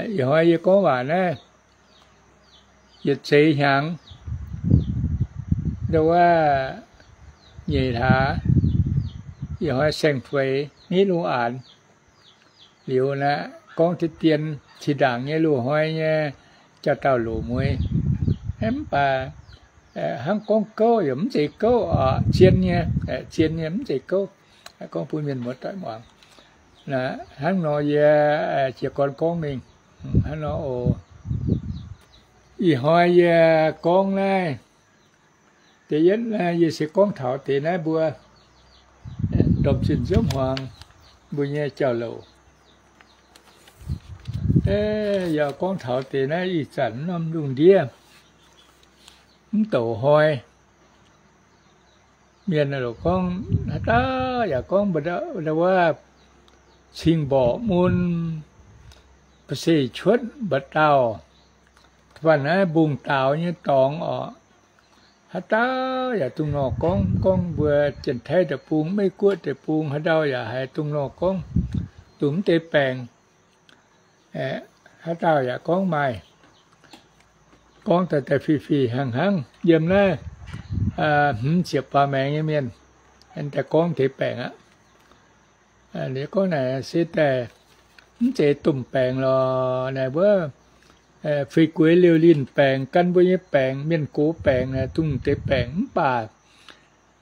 Ih hnoi yie gorngv waac naaiv yietc zeix hnyangx, ndau wuov nyeic hlaax, ih hnoi saeng-feix nitv lungh aanx liuz naaiv, gorngv deix dien zinh ndaangc nyei loz-hnoi nyei jauv-dauh loz-mueiz. Mv baac hnangv gorngv gouv yaac mv zeiz gouv oc, zien nyei, zien nyei mv zeiz gouv. Gorngv bun mienh muoz-doic muangx. Hnangv nor yie jiez gorn gorngv mingh. Hnangv nor oc. Ih hnoi yie gorngv naaiv, da'yietv naaiv yie se gorngv taux deix naaiv mbuo ndorm zinh nziouv hmuangx mbuo nyei jauv-louc. Yaac gorngv taux deix naaiv ih zanc norm lungh ndiev mv douc hnoi, mienh gorngv, haaix dauh yaac gorngv wuov cing mborqc mun, ba'seic cuotv mba'dauh, fanh naaiv mbungv daaux nyei dorngx oc. Haaix dauh yaac dongh nor gorngv, gorngv mbuo Janx-Taiv deic-bung, Meiv-Guoqv deic-bung, haaix dauh yaac haiz dongh nor gorngv, dongh mv deix baengc. Haaix dauh yaac gorngv maaih, gorngv daaih daaih fih fih hnangv hnangv. Yiem naaiv hmz ziepc baaux maengx nyei mienh, daaih gorngv deix baengc aqv. Gorngv naaic se daaih mv zeiz domh baengc lorqc. Naaic wuov feix gueix liouh linh baengc, gan mbuo nyei baengc, mienh gox baengc, dongh deix baengc mv baac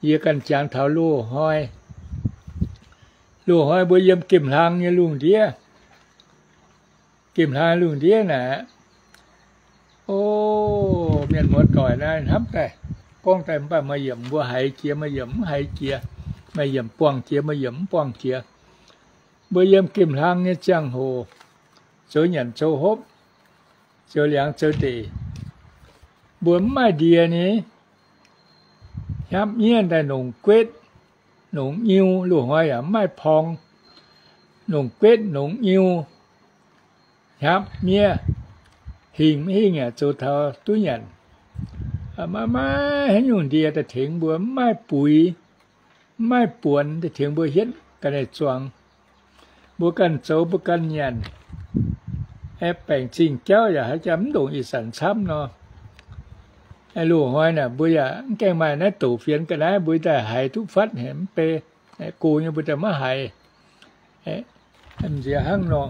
yie ganh jangx taux loz-hnoi. Loz-hnoi mbuo yiem gemh hlang nyei lungh ndiev, gemh hlang lungh ndiev naaic, o, mienh muoz-doic naaiv hnamv daaih, gorngv daaih mv baac maaih yiemc mbuo haiz jiex, maaih yiemc mv haiz jiex, maaih yiemc buangh jiex, maaih yiemc mv buangh jiex. Mbuo yiem gemh hlang nyei ziangh hoc zoux nyanc zoux hopv, zoux liangx zoux ndeic, mbuo mv maaih ndie ni, hnamv mienh daaih nongc guetv nongc nyiu, loz-hnoi yaac mv maaih porng, nongc guetv nongc nyiu, hnamv mienh hingh mv hingh yaac zoux taux duqv nyanc. Maiv maaih haaix nyungc ndie daaih tengx mbuo, mv maaih buix, mv maaih buonc daaih tengx mbuo hietv ga'naaiv zuangx. Mbuo ganh zoux mbuo ganh nyanc, baengc zingh jauv yaac haaix jaax mv ndongc ih zanc camv nor. Loz-hnoi naaic mbuo yaac mv gaengh maaih naaiv douc fienx ga'naaiv mbuo daaih haiz duqv fatv haic mv bei, go nyei mbuo daaih maiv haiz. Nziex hnangv nor,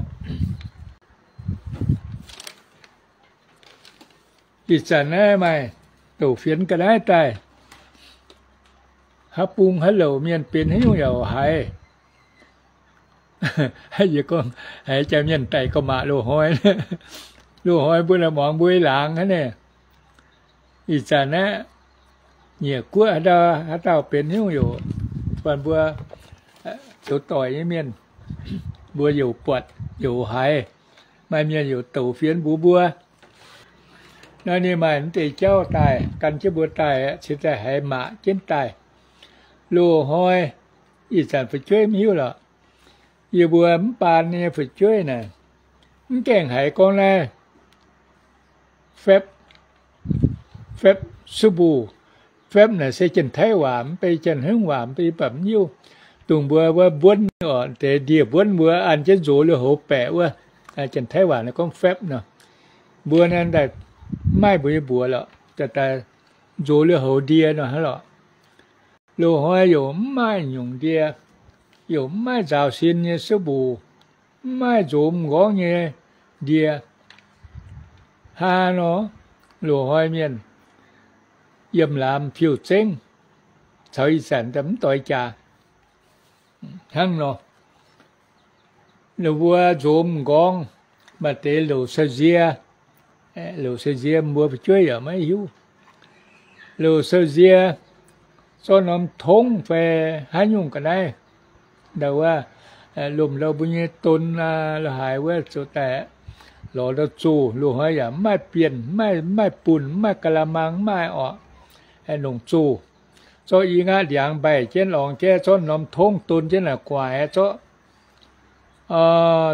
ih zanc naaiv maaih douc fienx ga'naaiv daaih, haaix bung haaix louc mienh benx haaix nyungc yaac haiz. Yie gorngv haiz jaax mienh daic gauh maac loz-hnoi. Loz-hnoi mbuo naaic muangx mbuo laangz hnangv naaic. Ih zanc naaiv nyiec guoqv haaix dauh haaix dauh benx haaix nyungc youc, bun mbuo zoux doic nyei mienh, mbuo youc buatc youc haiz. Maaih mienh youc douc fienx mbuox mbuo. Naaiv ninh maaih mv deix jauv daaih gan jienv mbuo daaih, cingx daaih haiz maac jienv daaih. Loz-hnoi ih zanc fu'jueiv mv hiuv lorqc. Yie mbuo mv baan nyei fu'jueiv naaic, mv gaengh haiz gorngv naaiv fepv, fepv สบู่. Fepv naaic se Janx-Taiv waac, mv bei Janx-Hmeiv waac, mv bei baac mv hiuv. Dongh mbuo wuov mbuonv oc, deix ndie-mbuonv mbuo an jienv nzox lui-houx baeqc wuov, Janx-Taiv waac naaiv gorngv fepv nor. Mbuo naaiv daaih mv maaih mbuo nyei mbuox lorqc, daaih nzox lui-houx ndie nor hnangv lorqc. Loz-hnoi youc mv maaih nyungc ndie, youc mv maaih nzaaux sin nyei สบู่, mv maaih nzox m'nqorngv nyei ndie. Hnangv nor, loz-hnoi mienh yiem laamz fiuv-zengv caux ih zanc daaih mv doix jaax. Hnangv nor, ninh mbuo nzox m'nqorngv maaih deix louc sau-nzie, louc sau-nzie mbuo fu'jueiv yaac maiv hiuv. Louc sau-nzie zorqv norm tongv fai haaix nyungc ga'naaiv, ndau wuov, lomh ndau mbuo nyei don aa, lo haaix wuov zoux daaih lorz ndau zoh. Loz-hnoi yaac mv maaih bienh, mv maaih, mv maaih bunh, mv maaih กะละมัง, mv maaih orqc, longc zoh. Zorqv i ngaatv ndiangx mbaih jienv lorngx jaiv, zorqv norm tongv don jienv naaic gu'nguaaic, zorqv,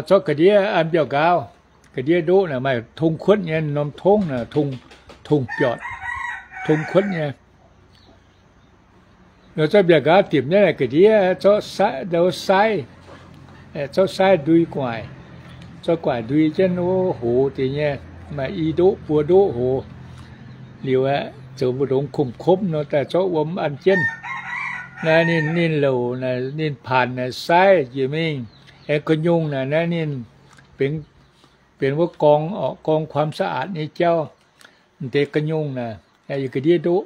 zorqv ga'ndiev an mbiauh nqaauv. Ga'ndiev ndoqv naaic maaih tong kuotv nyei, norm tongv naaic tong, tong biortc, tong kuotv nyei. Nor zorqv mbiauh nqaauv dimc nyei naaic ga'ndiev, zorqv sai, zorqv sai ndui gu'nguaaic. Zorqv gu'nguaaic ndui jienv wuov hoz deix nyei, maaih i ndoqv buo ndoqv hoz. Liuz aeqv, zoux mbu'ndongx komv-komv nor daaih zorqv wuom an jienv. Naaiv ninh, ninh louc naaic, ninh paanc naaic saaiv njiec mingh. Aengx gu'nyungc naaic, naaiv ninh benx, benx wuov gorng, gorng ความสะอาด nyei jauv. M'deix gu'nyungc naaic, yie ga'ndiev ndoqv.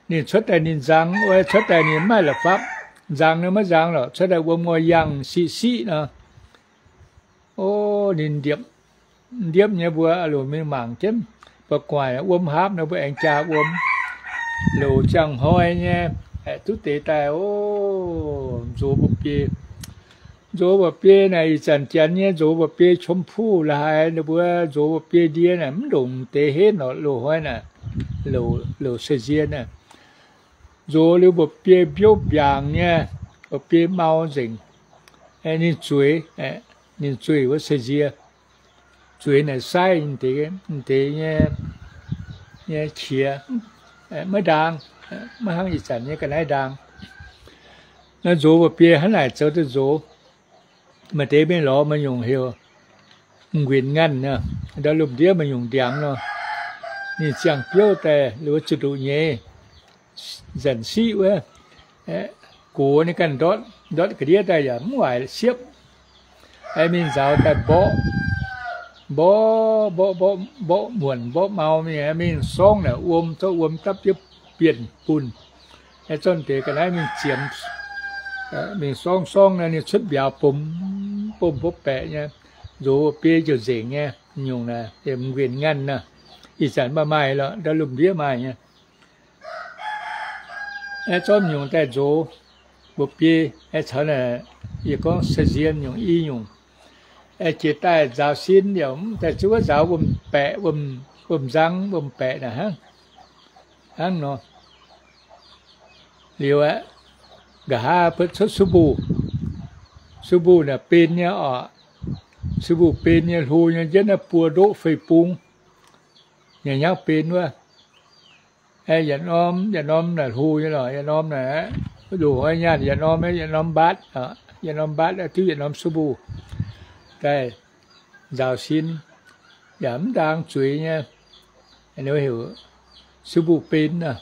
Ninh cuotv daaih ninh nzang, cuotv daaih ninh maiv la'fapv. Nzang nor maiv nzang lorqc, cuotv daaih wuom ngoi yangh siqv-siqv nor. O, ninh ndiepv, ndiepv nyei mbuo loc mingh mangc jienv, ba'gu'nguaaic wuom haapv nor mbuo aengx jaa wuom. Loc ziangh hnoi nyei, aeqv, duqv deix daaih, o, nzox mba'biei. Nzox mba'biei naaic ih zanc janx nyei nzox mba'biei ชมพู la'haaix, ninh mbuo nzox mba'biei ndie naaic mv ndongc deix henv lorqc, loz-hnoi naaic, loc, loc se-nzie naaic. Nzox liuz mba'biei mbiouv mbiaangc nyei, mba'biei mau nzengc. Ninh zueiz, ninh zueiz wuov se-nzie. Zueiz naaic saaiv deix, deix nyei, nyei qiex, maiv ndaang, maiv hnangv ih zanc nyei ga'naaiv ndaang. Naaiv nzox mba'biei hnangv naaic zoux duqv nzox. Maaih deix mingh lorz maaih nyungc heuc m'nguenx nganh nor, ndau lomh ndiev maaih nyungc ndiangx nor, ninh ziangh biouv daaih liuz zuqc nduqc nyeiz, nzanc siqv wuov, gox ninh ganh ndortv, ndortv ga'ndiev daaih yaac mv waaic siepv. Aeqv, mingh nzaaux daaih mborqv, mborqv, mborqv, mborqv, mborqv muonc mborqv mau mingh, mingh sorngv naaic wuom, zorqv wuom dapv jienv bienh bunh. Aeqv, zorqv deix ga'naaiv mingh ziemx, mingh sorngv sorngv naaiv ninh cuotv mbiauz bom, bom bopv baeqc nyei, nzox mba'biei ziouc nzengc nyei, nyungc naaic m'nguenx nganh naaic. Ih zanc maiv maaih lorqc, ndau lomh ndiev maaih nyei. Aeqv, zorqv nyungc daaih nzox mba'biei, aeqv, caux naaic, yie gorngv se-nzie nyungc i nyungc. Aeqv, jiex daaih nzaaux sin yaac mv daaih zuov nzaaux wuom-baeqc, wuom-nzang, wuom-baeqc naaic hnangv, hnangv nor. Liuz aeqv, nqa'haav cuotv สบู่, สบู่ naaic ben nyei oc. สบู่ ben nyei, hlo nyei, jienv naaiv buo ndoqv fei bung, nyei hnyangv ben wuov. Aeqv, yietc norm, yietc norm naaic hlo nyei lorqc, yietc norm naaic, loz-hnoi nyaanh yietc norm, yietc norm mbaatv, yietc norm mbaatv, diuv yietc norm สบู่ daaih nzaaux sin, yaac mv ndaang zueiz nyei, heuc สบู่ ben nor,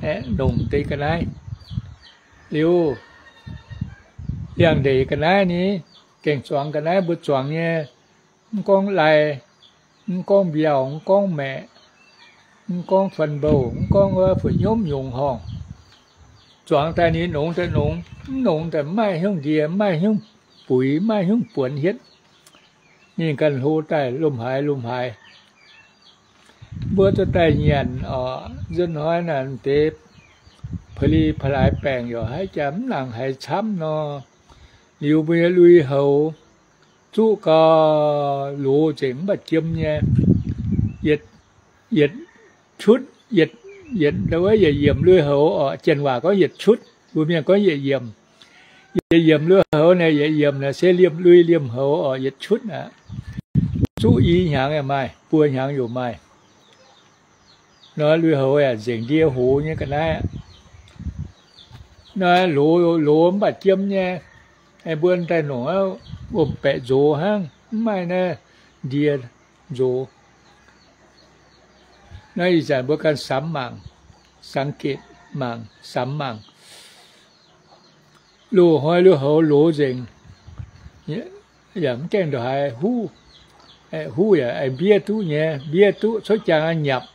aeqv, longc deix ga'naaiv. Liuz, liangx-ndeic ga'naaiv ni, gaeng-zuangx ga'naaiv mbuo zuangx nyei, mv gorngv lai, mv gorngv mbiauh, mv gorngv maeqc, mv gorngv fan-mbouh, mv gorngv wuov fu'nyomv nyungc horngh, zuangx daaih ni nongx daaih nongx, mv nongx daaih mv maaih hnyouv ndie, mv maaih hnyouv buix, mv maaih hnyouv buonx hietv. Ninh ganh hlo daaih lomh haaix lomh haaix. Mbuo dorh daaih nyanc oc, nzunc hnoi naaic deix pa'li pa'laaix baengc yaac haiz jaax mv nangc haiz camv nor. Liuz mbuo nyei lui-houx zuqv gau, loz nzengc mv baac jiem nyei, yietc, yietc ชุด, yietc, yietc, yietc yiemc lui-houx oc. Janx waac gorngv yietc ชุด, mbuo mienh gorngv yietc yiemc. Yietc yiemc lui-houx naaic, yietc yiemc naaic se liemh lui liemh houx oc, yietc ชุด aqv. Zuqv i hnyangx yaac maaih, buo hnyangx yaac maaih. Nor lui-houx yaac nzengc ndie hoz nyei ga'naaiv aqv. Nor loz, loz mv baac jiem nyei. Mbuo daaih nongc wuom-baeqc nzox hnangv, mv maaih naaiv ndie nzox. Naaiv ih zanc mbuo ganh samx mangc, สังเกต mangc, samx mangc. Loz-hnoi lui-houx loz nzengc, yaac mv gaengh ndongc haaix huv. Huv yaac aengx mbiev duqv nyei, mbiev duqv cuotv jangx nyapc.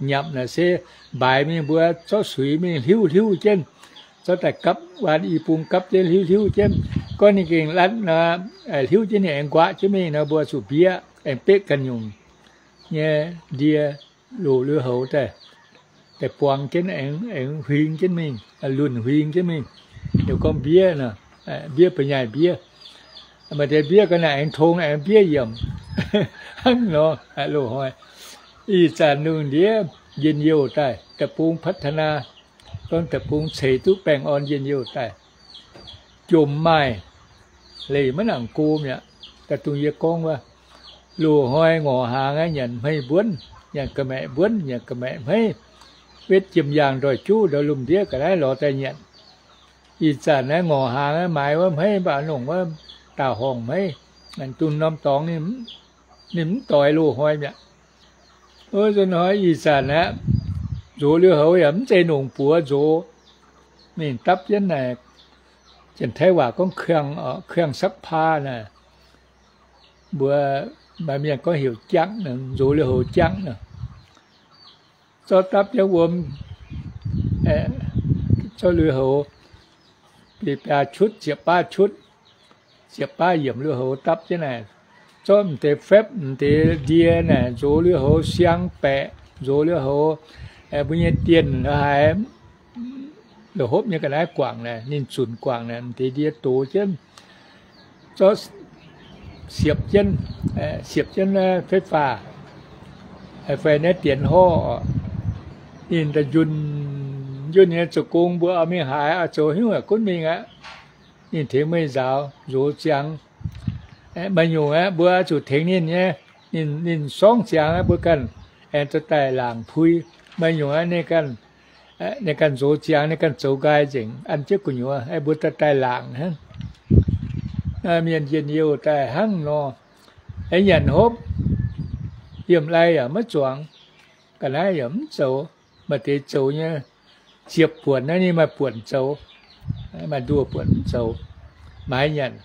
Nyapc naaic se mbaaix mingh mbuo zorqv suix mingh hliuv hliuv jienv, zorqv daaih gapv, waan i bung gapv jienv hliuv hliuv jienv. Gorngv ninh gengh latv nor, hliuv jienv ninh aengx nquaqv jienv mingh nor, mbuo zuqc mbiev, aengx betv ganh nyungc nyei ndie loz lui-houx daaih, daaih buang jienv aengx huing jienv mingh, lunh huing jienv mingh. Liuz gorngv mbiev nor, mbiev ba'nyaaiv mbiev. Maaih deix mbiev ga'naaiv aengx tong aengx mbiev yiemc. Hnangv nor, loz-hnoi ih zanc lungh ndiev njien-youh daaih, deic-bung พัฒนา, gorngv deic-bung ceix duqv baengh orn njien-youh daaih, jomc maaih, leih maiv nangc go mi'aqv. Daaih dongh yie gorngv wuov, loz-hnoi ngorc hnaangx aqv, nyanc hmei mbuonv, nyanc ga'maeqc mbuonv, nyanc ga'maeqc hmeiv, wetv jiem yaangh ndoih juv ndau lomh ndiev ga'naaiv lorz daaih nyanc. Ih zanc naaiv ngorc hnaangx aqv, maaiz wuov hmeiv mv baac nongc wuov daauh horngh hmeiv, Aengx dunh norm dorngx ninh mv doix loz-hnoi mi'aqv. Nzunc hnoi ih zanc aeqv, nzox lui-houx yaac mv zeiz nongc buoz nzox. Ninh dapv jienv naaic, Janx-Taiv waac gorngv เครื่องซักผ้า naaic, mbuo maaih mienh gorngv heuc จักร naaic, nzox lui-houx จักร naaic. Zorqv dapv jienv wuom, zorqv lui-houx biaa cutv, ziepc baav cutv, ziepc baav yiemc lui-houx dapv jienv naaic. Zorqv m'deix fepv, m'deix ndie naaic, nzox lui-houx siang baeqc, nzox lui-houx mbuo nyei dienh haaix, la'hopv nyei ga'naaiv guangc naaic, ninh zunc guangc naaic, m'deix ndie dox jienv, zorqv siepc jienv, siepc jienv ไฟฟ้า fai naaiv dienx horv. Ninh da'njunh njunh nyei zoux gong, mbuo oix mingh haaix, oix zoux haaix nyungc gunv mingh aqv. Ninh tengx meih nzaaux nzox ziangx. Maaih nyungc aeqv, mbuo oix zuqc tengx ninh nyei. Ninh, ninh sorngv ziangx aeqv, mbuo ganh aengx zoux daaih laangc pui. Maaih nyungc aeqv, ninh ganh nzox ziangx, ninh ganh zoux nqaai nzengc, an jienv gu'nyuoz, mbuo daaih daaih laangc hnangv. Mienh njien-youh daaih hnangv nor. Aeqv, nyanc hopv, liemh lai yaac maiv zuangx, ga'naaiv yaac mv zoux. Maaih deix zoux nyei, ziepc buonc naaiv ninh maaih buonc zoux, maaih nduoh buonc mv zoux, maaiz nyanc.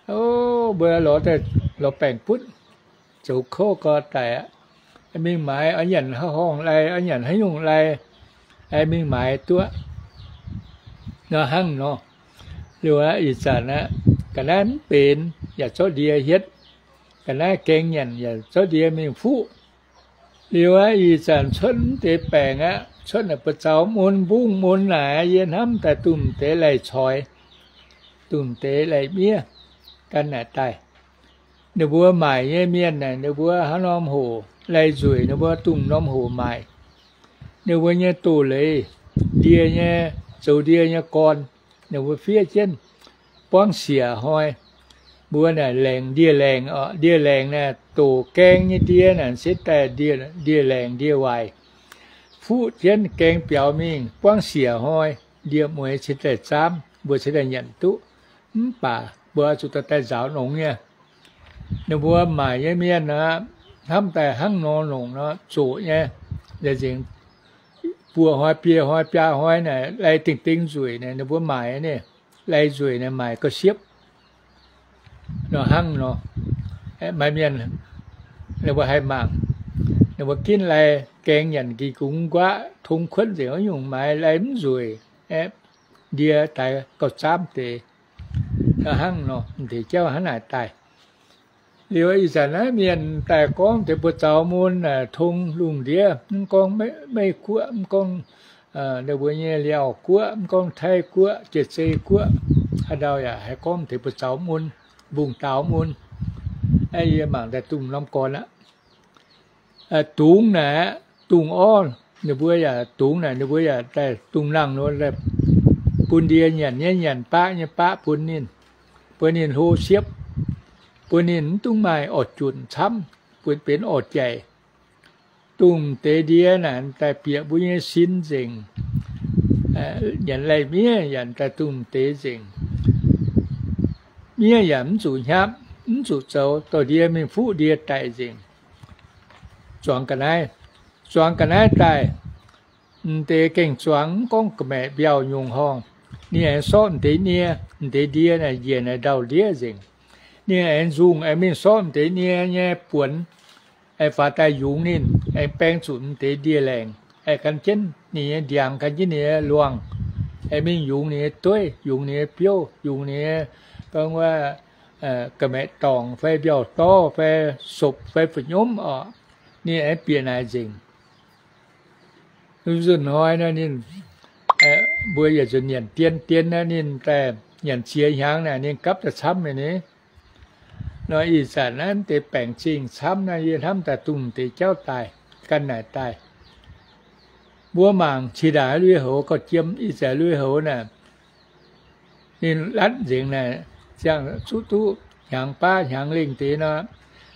O, mbuo lorz daaih lorz baengc butv, zoux kouv gau daic aqv. Mingh maaiz, oix nyanc haaix horngh lai, oix nyanc haaix nyungc lai, mingh maaiz duqv nor hnangv nor. Liuz aqv, ih zanc aqv, ga'naaiv mv benx yaac zorqv ndie hietv, ga'naaiv gaeng nyanc yaac zorqv ndie mingh fuqv. Liuz aqv, ih zanc cuotv mv deix baengc aqv, cuotv naaic buoz-zaux mun, mbungv mun naaic, yie hnamv daaih dungh deix lai-coix, dungh deix lai-miev gan naaic daaih. Ninh mbuo maaic nyei mienh naaic, ninh mbuo hnangv norm hoc lai-nzueic, ninh mbuo dungh norm hoc maaic. Ninh mbuo nyei doz-leiz, ndie nyei, zoux ndie nyei gorn, ninh mbuo fiev jienv buangv siec hnoi. Mbuo naaic laengc ndie-laengc oc, ndie-laengc naaic doqc gaeng nyei ndie naaic se daaih ndie-laengc ndie-waaic. Fuqv jienv gaeng biaux mingh buangv siec hnoi, ndie-mueiz cingx daaih zaamv, mbuo cingx daaih nyanc duqv. Mv baac mbuo zuqc daaih nzaaux nongx nyei. Ninh mbuo maaic nyei mienh aqv, hnamv daaih hnangv nor longc nor zoqc nyei. Laengz zingc buo hnoi, biei hnoi, biaa hnoi naaic lai dingh dingh nzueic naaic, ninh mbuo maaic nyei, lai nzueic naaic maaic gauh siepv nor hnangv nor. Maaih mienh ninh mbuo haih mangc, ninh mbuo ginv lai gaeng nyanc gih gungx nquaqv tong kuotv nzengc, wuov nyungc maaiz lai mv nzueic, ndie daaih gauh zaamv deix. Hnangv nor, m'deix jauv hnangv naaic daaih. Liuz ih zanc naaiv mienh daaih gorngv deix buoz-zaux mun naaic tong lungh ndiev, mv gorngv Meiv-Guoqv, mv gorngv ninh mbuo nyei Liaauc Guoqv, mv gorngv Taiv Guoqv, Jiex Zei Guoqv, haaix ndau yaac haih gorngv deix buoz-zaux mun, mbungv daaux mun. Yie mangc daaih dungh norm gorn aqv. Dungz naaic, dungz orv, ninh mbuo yaac dungz naaic, ninh mbuo yaac daaih dungz nangh nor, bun ndie nyanc nyei nyanc, baqv nyei baqv bun ninh, bun ninh hlo siepv, bun ninh mv dungx maaih orv-junc camv, bun benx orv-jaic. Dongh deix ndie naaic daaih bieqc mbuo nyei sin nzengc, nyanc lai-miev yaac daaih dongh deix nzengc. Miev yaac mv zuqc hnyapv, mv zuqc zoux, dorh ndie mingh fuqv ndie daic nzengc. Zuangx ga'naaiv, zuangx ga'naaiv daaih, m'deix gengh zuangx mv gorngv ga'maeqc mbiauh nyungc horngh, ninh aengx sortv m'deix nie, m'deix ndie naaic njiec naaic ndau-ndiev nzengc. Ninh aengx nzungh aengx mingh sortv m'deix nie nyei buonc, aengx faaux daaih yungz ninh, aengx baeng zuqc m'deix ndie-laengc, aengx gan jienv ninh nyei ndiangx, gan jienv ninh nyei luangh, aengx mingh yungz ninh nyei dueiv, yungz ninh nyei biouv, yungz ninh nyei, gorngv wuov, ga'maeqc dorngc fai mbiauh dorv fai sopc fai fu'nyomv orqc, ninh aengx bieqc naaic nzengc. Nzunc hnoi naaic ninh, mbuo yietc nzunc nyanc dien, dien naaic ninh daaih nyanc ziex hnyangx naaic ninh gapv daaih camv nyei ni. Nor ih zanc naaiv deix baengc zingh camv naaiv, yie hnamv daaih dongh deix jauv daaih, gan naaic daaih. Mbuo mangc qiex ndaangc lui-houx gauh jiem, ih zanc lui-houx naaic, ninh latv nzengc naaic, ziangh zuqv duqv hnyangx baav hnyangx lengh deix nor,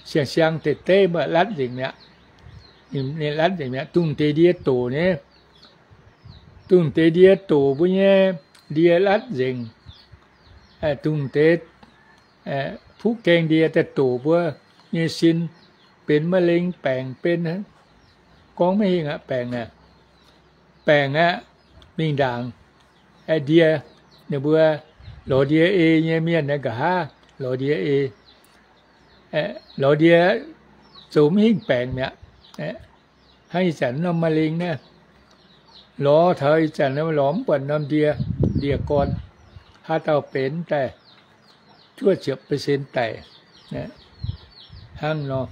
siang-siang deix deiv mbuo latv nzengc mi'aqv. Ninh latv nzengc mi'aqv, dongh deix ndie doqc nyei. Dongh deix ndie doqc mbuo nyei ndie latv nzengc. Dongh deix Fuqv gaeng ndie daaih doqc mbuo nyei sin, benx มะเร็ง baengc, benx, gorngv maiv hingh aqv, baengc aqv. Baengc aqv, mingh ndaangc, aeqv, ndie, ninh mbuo lorz ndie ei nyei mienh naaiv nqa'haav lorz ndie ei, lorz ndie zoux mv hingh baengc mi'aqv. Hnangv ih zanc norm มะเร็ง naaiv, lorz taux ih zanc lorz mv buatc norm ndie, ndie-gorn, haaix dauh benx daaih, juov ziepc percent daic. Hnangv nor,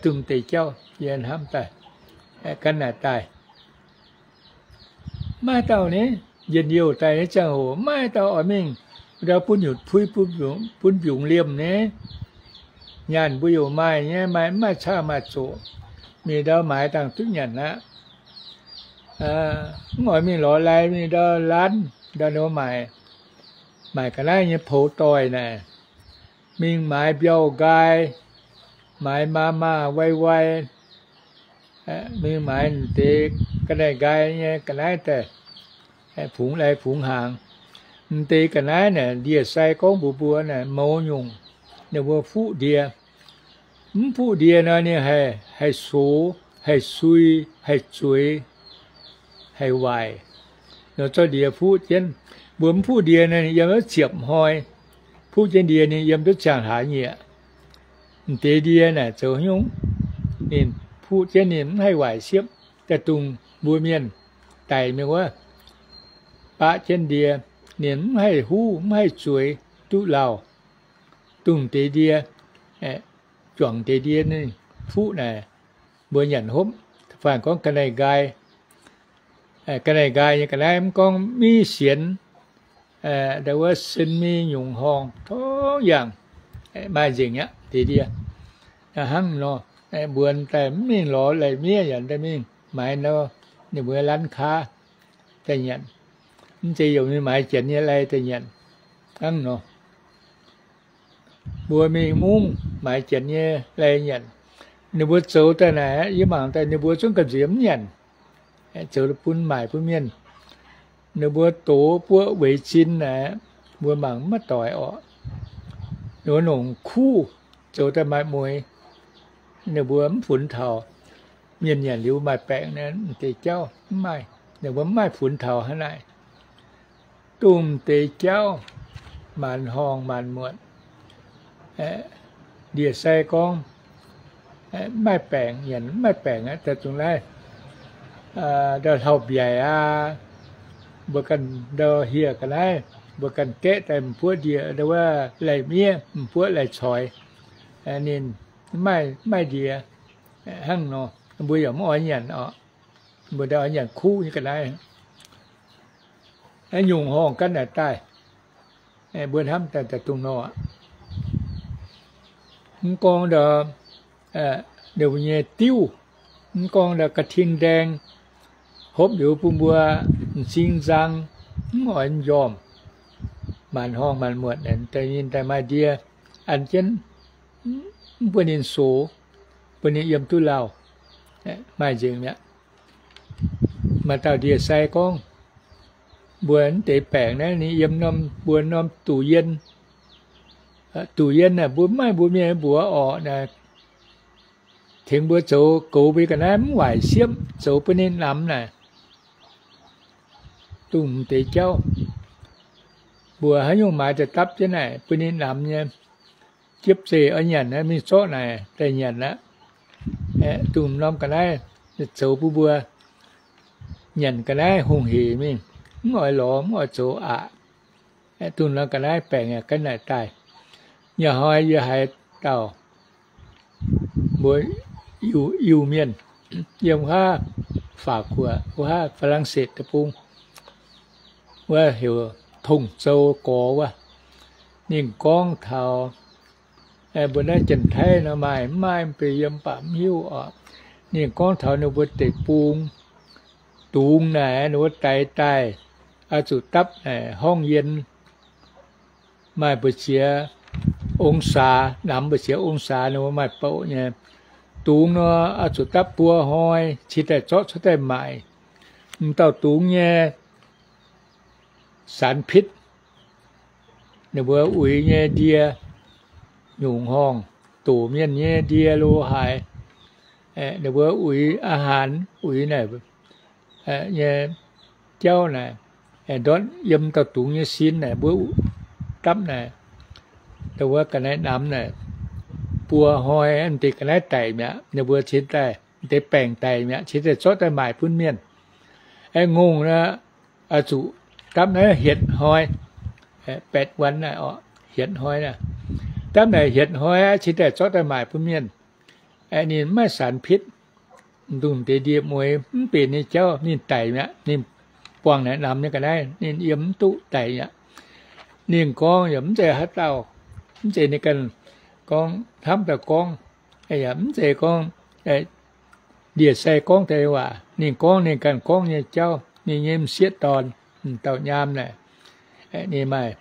dongh deix jauv yie hnamv daaih, ga'naaiv daaih. Maiv dauh ni, njien-youh daaih nyei ziangh hoc maiv dauh oix mingh ndau bun nyutc puiv, bun mbiungc liemh ni. Nyaanh mbuo youc maaih nyei, maaih, mv maaih caqv maaih zoqc, mingh ndau maaiz dangh duqv nyanc aqv. Mv oix mingh lorz lai mingh ndau laanv ndau ninh mbuo maaic, maaic ga'naaiv nyei poux doic naaic, mingh maaiz mbiauh nqaai, maaiz maa maah wai wai, mingh maaiz m'deix ga'naaiv nqaai nyei ga'naaiv daaih, fungx lai fungx hnaangx. M'deix ga'naaiv naaic ndie-sai gorngv mbuox mbuo naaic mouz nyungc, ninh mbuo fuqv ndie. Mv fuqv ndie nor ninh haih, haih sox, haih sui, haih zueiz, haih waaic. Nor zorqv ndie fuqv jienv. Mbuo mv fuqv ndie nor ninh yiem duqv ziepc hnoi. Fuqv jienv ndie ninh yiem duqv ziangh hlaax nyieqc. M'deix ndie naaic zoux haaix nyungc? Ninh fuqv jienv ninh mv haih waaic siepv, daaih dungh mbuo mienh daic mingh wuov, baqv jienv ndie, ninh mv haih huv, mv haih zueiz, duqv lauh. Dongh deix ndie, juangc deix ndie ninh fuqv naaic, mbuo nyanc hopv. Faanh gorngv ga'naaiv nqaai, ga'naaiv nqaai nyei ga'naaiv mv gorngv mi sienx, ndau wuov sin mi nyungc horngh tongv yangh, maaih nzengc aqv deix ndie. Hnangv nor, mbuo daaih mv mingh lorz lai-miev yaac daaih mingh maaiz nor, ninh mbuo ร้านค้า daaih nyanc. Mv zeiz yaac mingh maaiz janx nyei lai daaih nyanc. Hnangv nor, mbuo mingh mungv maaiz janx nyei lai nyanc. Ninh mbuo zoux daaih naaic, yie mangc daaih ninh mbuo zungv gamh nziex mv nyanc, zoux bun maaic bun mienh. Ninh mbuo doz buoqv weic zin naaic, mbuo mangc maiv doix orqc. Ninh mbuo nongc kuv zoux daaih maaih mueix, ninh mbuo mv funx taux. Mienh nyanc liuz maaih baengc naaic, m'deix jauv mv maaih, ninh mbuo mv maaih funx taux hnangv naaic. Dongh m'deix jauv maanc horngh maanc muotc, ndie-sai gorngv mv maaih baengc nyanc, mv maaih baengc aqv, daaih zungv naaiv ndau hlauv-mbiaic aqv, mbuo ganh ndau hieh ga'naaiv, mbuo ganh gaeqv daaih m'buoqv ndie, ndau wuov lai-miev m'buoqv lai-coix, ninh mv maaih ndie. Hnangv nor, mbuo yaac mv oix nyanc orqc. Mbuo ndau oix nyanc kuv nyei ga'naaiv, nyungc horngh ga'naaiv daaih, mbuo hnamv daaih daaih dongh nor aqv. Mv gorngv ndau ninh mbuo nyei diuv, mv gorngv ndau ga'ting ndaeng, hopv liuz bun mbuo m'zing nzang, mv oix m'njormh, maanc horngh maanc muotc daaih ninh daaih maaih ndie, an jienv mv bun ninh sox, bun ninh yiem duqv lauh, maaih nzengc mi'aqv. Maaih dauh ndie-sai gorngv, mbuo mv deix baengc naaiv ninh yiem norm, mbuo norm duqv yien, duqv yien naaic mbuo mv maaih mbuo mienh mbuox orqc naaic, tengx mbuo zoux goux mbuo ga'naaiv mv waaic siepv, zoux bun ninh namx naaic. Dongh m'deix jauv, mbuo haaix nyungc maaiz daaih dapv jienv naaic bun ninh namx nyei. Jiepv zeih oix nyanc naaiv mingh zorqv naaic daaih nyanc aqv. Dongh norm ga'naaiv zoux bun mbuo nyanc ga'naaiv hungh hec mingh, mv oix lorz mv oix zoux aqc. Dongh norm ga'naaiv baengc yaac ga'naaiv daaih. Nyei hnoi yie haiz dauh mbuo Iu-Mienh yiem wuov Faac Kuoqv, wuov Faa^lan^setv deic-bung, wuov heuc Tong Zou Gorx wuov, ninh gorngv taux mbuo naaiv Janx-Taiv nor maaih mv maaih, mv baac yie mv baac mv hiuv oc. Ninh gorngv taux ninh mbuo deic-bung dungz naaic, ninh mbuo daix daaih oix zuqc dapv naaic horngh yien, maaih mbu'ziex องศา, namx mbu'ziex องศา ninh mbuo maaih bouh nyei. Dungz nor oix zuqc dapv buo hnoi cingx daaih zorqv cuotv daaih maaic. M'dauh dungz nyei สารพิษ ninh mbuo uix nyei ndie, nyungc horngh doqc mienh nyei ndie lo haaix, ninh mbuo uix อาหาร uix naaic nyei jauv naaic, ndortv yiem dauh dungz nyei sin naaic mbuo dapv naaic, dongh wuov ga'naaiv namx naaic, buo hnoi deix ga'naaiv daic mi'aqv. Ninh mbuo cingx daaih deix baengc daic mi'aqv, cingx daaih zorqv daaih maaic bun mienh. Aengx ngongh naaic, oix zuqc dapv naaiv hietc hnoi, แปดวัน naaic, hietc hnoi naaic, dapv naaic hietc hnoi aqv, cingx daaih zorqv daaih maaic bun mienh. Ninh maiv สารพิษ, dongh deix ndie-mueiz mv benx nyei jauv ninh daic mi'aqv. Ninh buangh naaic namx nyei ga'naaiv ninh yiem mv duqv daic mi'aqv. Ninh gorngv yaac mv zeiz haaix dauh, mv zeiz ninh ganh gorngv hnamv daaih gorngv, yaac mv zeiz gorngv ndie-sai gorngv deix waac. Ninh gorngv ninh ganh gorngv nyei jauv, ninh nyei m'sieqv dorn, m'dauh nyaam naaic, ninh maaih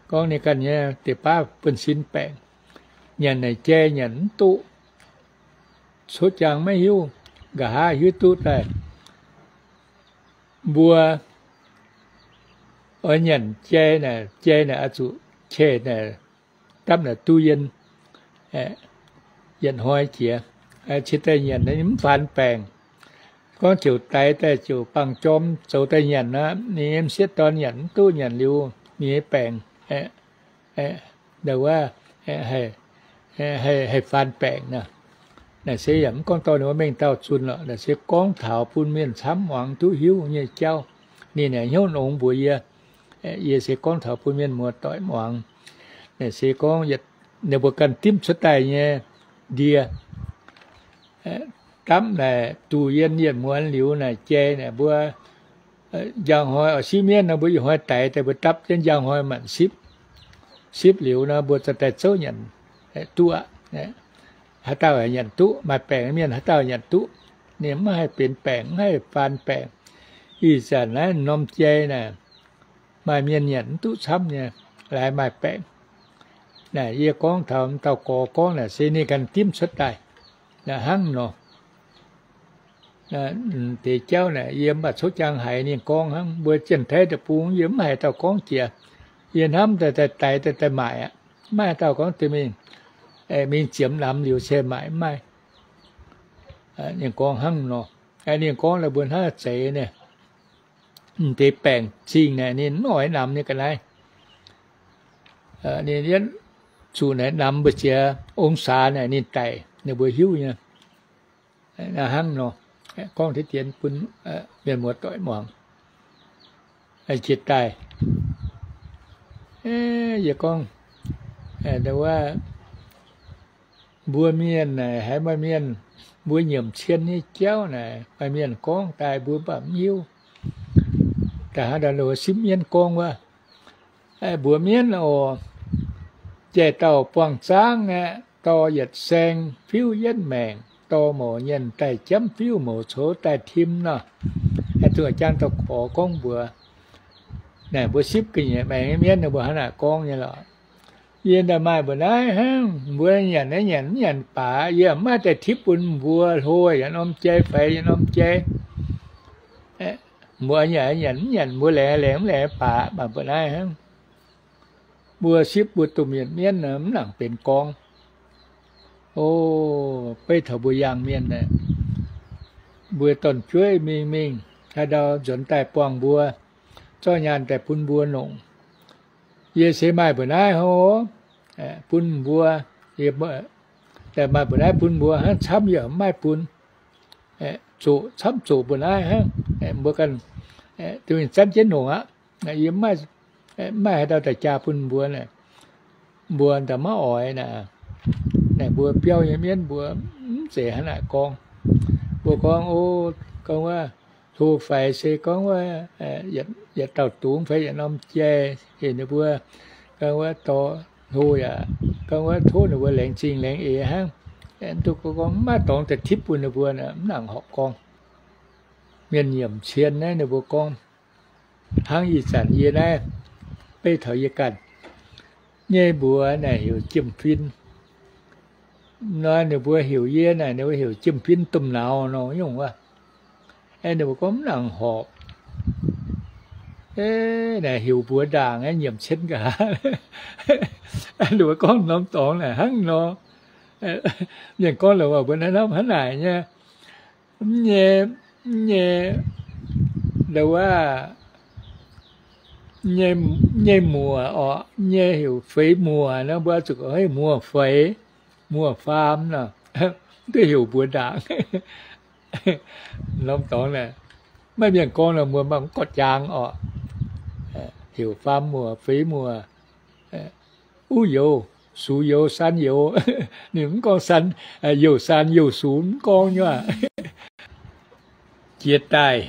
gorngv ninh ganh nyei deix baav buonv-sin baengc, nyanc naaic jai nyanc mv duqv, cuotv jaang maiv hiuv, nqa'haav hiuv duqv daaih. Mbuo oix nyanc jai naaic, jai naaic oix zuqc qiex naaic, dapv naaic ตู้เย็น yietc hnoi jiex, cingx daaih nyanc mv faanx baengc. Gorngv ziouc daix daaih ziouc bangc jorm zoux daaih nyanc aqv, ninh nyei m'sieqv dorn nyanc mv duqv, nyanc liuz ninh nyei baengc, wuov, haih faanx baengc nor. Naaic se yaac mv gorngv dorh ninh mbuo mengh dauh zunh lorqc. Naaic se gorngv taux bun mienh camv muangx duqv hiuv nyei jauv. Ninh aengx hnyouv nongx mbuox yie, yie se gorngv taux bun mienh muoz-doic muangx. Naaic se gorngv ninh mbuo ganh dimv cuotv daaih nyei ndie, dapv naaic ตู้เย็น yietc muonz liuz naaic jai naaic mbuo njang hnoi oix sipv mienv nor, mbuo ih hnoi daix daaih mbuo dapv jienv njang hnoi maanc sipv. Sipv liuz nor mbuo za'gengh daaih zouv nyanc duqv aqv. Haaix dauh nyanc duqv, maaih baengc mienh haaix dauh nyanc duqv. Ninh mv haih benx baengc, mv haih faanx baengc. Ih zanc naaiv norm jai naaic, maaih mienh nyanc mv duqv camv nyei, laaix maaih baengc. Naaic yie gorngv taux m'dauh gorx gorngv naaic se ninh ganh dimv cuotv daaih naaic hnangv nor. Deix jauv naaic yie mv baac cuotv jaang haiz ninh gorngv hnangv. Mbuo Janx-Taiv deic-bung yie mv haiz dauh gorngv jiex. Yie hnamv daaih daaih daix daaih daaih maaic aqv. Maiv haaix dauh gorngv deix mingh, mingh ziemx namx liuz se maaic, mv maaih. Ninh gorngv hnangv nor. Ninh gorngv la'buo hnangv zeiz naaic, m'deix baengc zingh naaic ninh mv oix namx nyei ga'naaiv. Ninh yietv zuqc naaic namx mbu'ziex องศา naaic ninh daic, ninh mbuo hiuv nyei. Hnangv nor, gorngv deix dien bun mienh muoz-doic muangx. Jiex daaih, yie gorngv, wuov, mbuo mienh naaic haiz maaih mienh, mbuo nyiemc cien nyei jauv naaic maaih mienh gorngv daaih mbuo mv baac mv hiuv. Da'hnangv ndau sipv mienv gorngv wuov, mbuox mienv oc, jai dauh buangh zaangv aeqv, dorh yietc saeng fiuv yietv maengc, dorh mouz nyienh daaih jamv fiuv, mouz coux daaih tim nor. Aengx zuqc jang dauh gorx gorngv mbuox, naaic mbuo sipv ga'nyiec maengx mienv ninh mbuo hnangv naaic gorngv nyei lorqc. Yie daaih maaih mbuo naaiv hnangv, mbuo nyanc naaiv nyanc mv nyanc baac, yie mv maaih daaih tipv bun mbuo hlo yietc norm jai faix yietc norm jai. Mbuo nyanc nyanc mv nyanc, mbuo laengz laengz mv laengz baac, maaih mbuo naaiv hnangv. Mbuo sipv mbuo domh mienh mienv mv nangc benx gorngv. O, beiv taux mbuo yangh mienh aeqv, mbuo dorn-jueiv mingh mingh haaix ndau nzuonx daaih buangh mbuo, zorqv nyaanh daaih bun mbuo nongc. Yie se maaih mbuo naaiv hov, bun mbuo, maaih mbuo naaiv bun mbuo hnangv, camv yaac mv maaih bun. Zoqc camv zoqc mbuo naaiv hnangv, mbuo ganh duqv mingh zanv jienv nongc aqv. Yie mv maaih haaix dauh daaih jaa bun mbuo naaic, mbuo daaih maiv oix naaic. Naaic mbuo biauv nyei mienv mbuo mv zeiz hnangv naaic gorngv. Mbuo gorngv, o, gorngv wuov, hlo faix se gorngv wuov, yietc dauh dungz fai yietc norm jai, heuc ninh mbuo gorngv wuov dorh hlo yaac gorngv wuov tov ninh mbuo laengz zingh laengz eix hnangv. Mv duqv gorngv maiv dorngx daaih tipv bun ninh mbuo, mv nangc horpc gorngv. Mienh nyiemc cien naaiv ninh mbuo gorngv, hnangv ih zanc yie naaiv, beiv taux yie ganh nyei mbuox naaic heuc jiem-fin. Nor ninh mbuo heuc yie naaic, ninh mbuo heuc jiem-fin domh nauz nor nyungc wuov. Ninh mbuo gorngv mv nangc horpc. Naaic heuc mbuox ndaangc nyiemc cien nqa'haav. Ninh mbuo gorngv norm dorngx naaic hnangv nor. Mienh gorngv lorqc, mbuo hnangv naaic nyei. Nyei, nyei, wuov, nyei muoc orqc, nyei heuc feix muoc nor, mbuo zuqc heuc muoc feix, muoc faam nor. Mv duqv heuc mbuox ndaangc. Norm dorngx naaic, maaih mienh gorngv nor, mbuo mv gorqv-jaang orqc. Heuc faam muoc, feix muoc, uv youz, sux youz, saan youz. Ninh mv gorngv saan, youh saan youh sux mv gorngv nyei. Jiex daaih,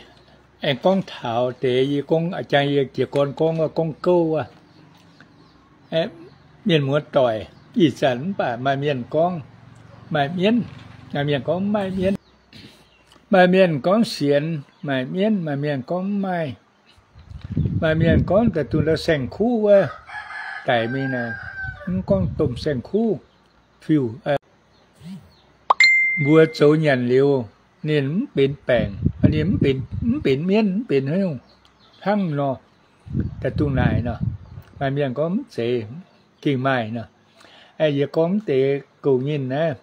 aengx gorngv taux deix yie gorngv, jang yie jiez gorn gorngv wuov gorngv gouv wuov, mienh muoz doic, ih zanc mv baac maaih mienh gorngv maaih mienv, maaih mienh gorngv mv maaih mienv, maaih mienh gorngv sienx maaih mienv, maaih mienh gorngv mv maaih, maaih mienh gorngv daaih dunh ndau saeng-kuv wuov, daic mingh naaic, mv gorngv domh saeng-kuv, fiuv, mbuo zoux nyanc liuz, ninh mv benx baengc, ninh mv benx mienv, mv benx haaix nyungc hnangv nor, daaih dunh naaic nor. Maaih mienh gorngv mv zeiz, gengh maaih nor. Yie gorngv mv deix gouv nyinh naaiv,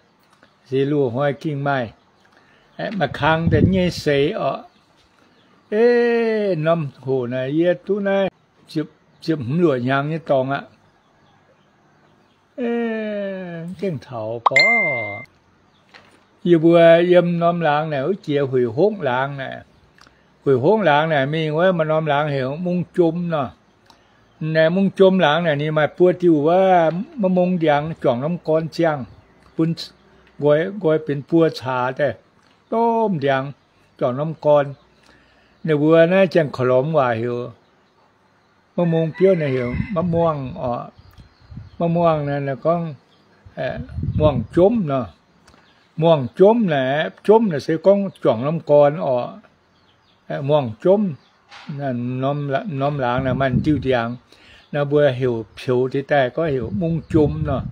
se loz-hnoi gengh maaih. Maaih kang daaih nyei seix orqc. Norm hoc naaic yie duqv naaiv ziepc hmz luoqc hnyangx nyei dorngx aqv. Gengh taux gorqv. Yie mbuo yiem norm laangz naaic wuov jiex Hueic Hongv laangz naaic. Hueic Hongv laangz naaic mingh wuov maaih norm laangz heuc Mungv Jom nor. Naaic Mungv Jom laangz naaic ninh maaih buo diuh wuov, maiv mungv ndiangx juangc norm gorn ziangh, bun nqoi, nqoi benx buo caax daaih, domh ndiangx juangc norm gorn. Ninh mbuo naaiv Janx-Korv-Lomc waac heuc, maiv mungv biouv naaiv heuc maiv muangh oc. Maiv muangh naaiv gorngv muangh jomv nor. Muangh jomv naaic, jomv naaic se gorngv juangc norm gorn oc. Muangh jomv, norm laangz naaic maaih diuh ndiangx. Naaiv mbuo heuc peux deix daaih gorngv heuc mungv jomv nor.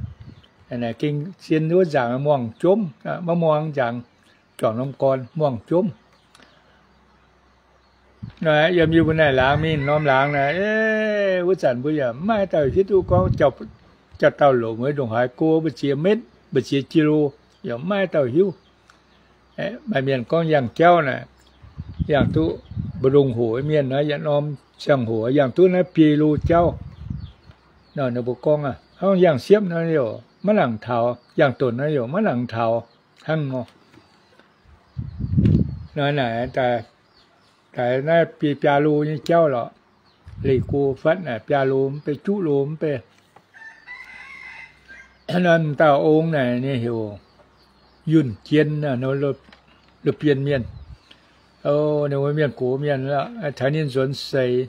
Gengh zien wuov nzaangc muangh jomv, maiv muangh nzaangc, juangc norm gorn muangh jomv. Yiem yie mbuo naaic laangz mingh norm laangz naaic, wuov zanc mbuo yaac maiv dauh hiuv duqv gorngv jauv-dauh longc wuov ndongc haaix go, mbu'ziex metv, mbu'ziex jilo, yaac maiv dauh hiuv. Maaih mienh gorngv yangh jauv naaic, yangh duqv mbu'ndongx hoc mienh naaiv, yietc norm ziangh hoc yangh duqv naaiv biei lo jauv. Nor ninh mbuo gorngv, hnangv yangh siepv naaiv youc maiv nangc taux, yangh donc naaiv youc maiv nangc taux hnangv nor. Naaiv naaic daaih naaiv biei biaa lo nyei jauv lorqc. Leih go fatv naaic biaa lo mv bei, juqv lo mv bei. Naaiv m'dauh ong naaic ninh heuc Yunh Jien, Lo Bienh mienh. Ninh mbuo mienh gox mienh, taux ninh nzuonx seix,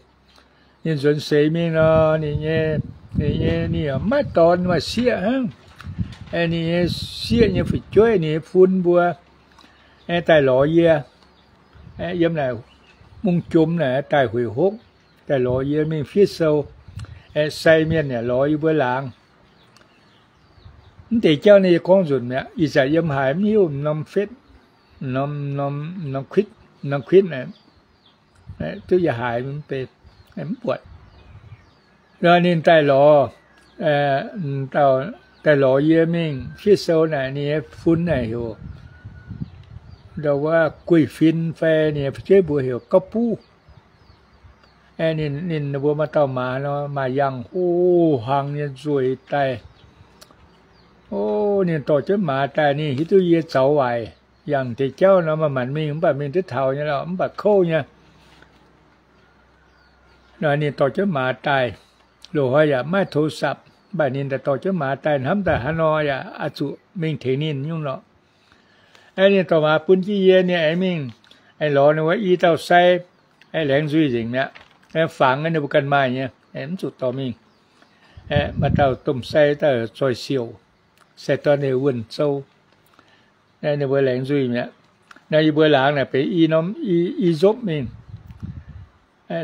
ninh nzuonx seix mingh nor, ninh nyei, ninh nyei, ninh yaac maiv dorn maaih sieqv hnangv. Ninh nyei sieqv nyei fu'jueiv, ninh nyei fun mbuo daaih lorz yie. Yiem naaic Mungv Jomv naaic daaih Hueic Hopv, daaih lorz yie mingh fiev sou. Sai mienh yaac lorz yie mbuo laangz. Mv deix jauv naaiv yie gorngv nzunc mi'aqv. Ih zanc yiem haaix mv hiuv, norm fetv, norm, norm kuitv, norm kuitv duqv yaac haiz mv bei, mv buatc. Nor ninh daaih lorz, daaih lorz yie mingh fiev sou naaic, ninh nyei fun naaic heuc ndau wuov Guih Fin fai ninh nyei fu'jueiv mbuox heuc Gauv Buv. Ninh, ninh mbuo maaih dauh maaz nor, maaz yangh ho hlang nyei nzueic daaih. O, ninh dorh jienv maaz daaih, ninh hiuv duqv yie zaux waaic, yangh deix jauv nor maaih maanc mingh, mv baac mingh duqv taux nyei lorqc, mv baac kouv nyei. Nor ninh dorh jienv maaz daaih, loz-hnoi yaac maiv โทรศัพท์, mv baac ninh daaih dorh jienv maaz daaih hnamv daaih haaix nor yaac oix zuqc mingh tengx ninh nyungc lorqc. Aeqv, ninh dorh maaz bun jienv yie, ninh aengx mingh, aengx lorz ninh wuov i dauh sai, aengx laengz nzuih nzengc mi'aqv. Aengx fangx ninh mbuo ganh maaih nyei, aengx mv zuqc dorh mingh. Aeqv, maaih dauh domh sai daaih zoih siouc, sai dorn heuc Wuonh Zou. Ninh mbuo laengz nzuih mi'aqv. Naaiv yie mbuo laangz naaic benx i norm i nzopv mingh.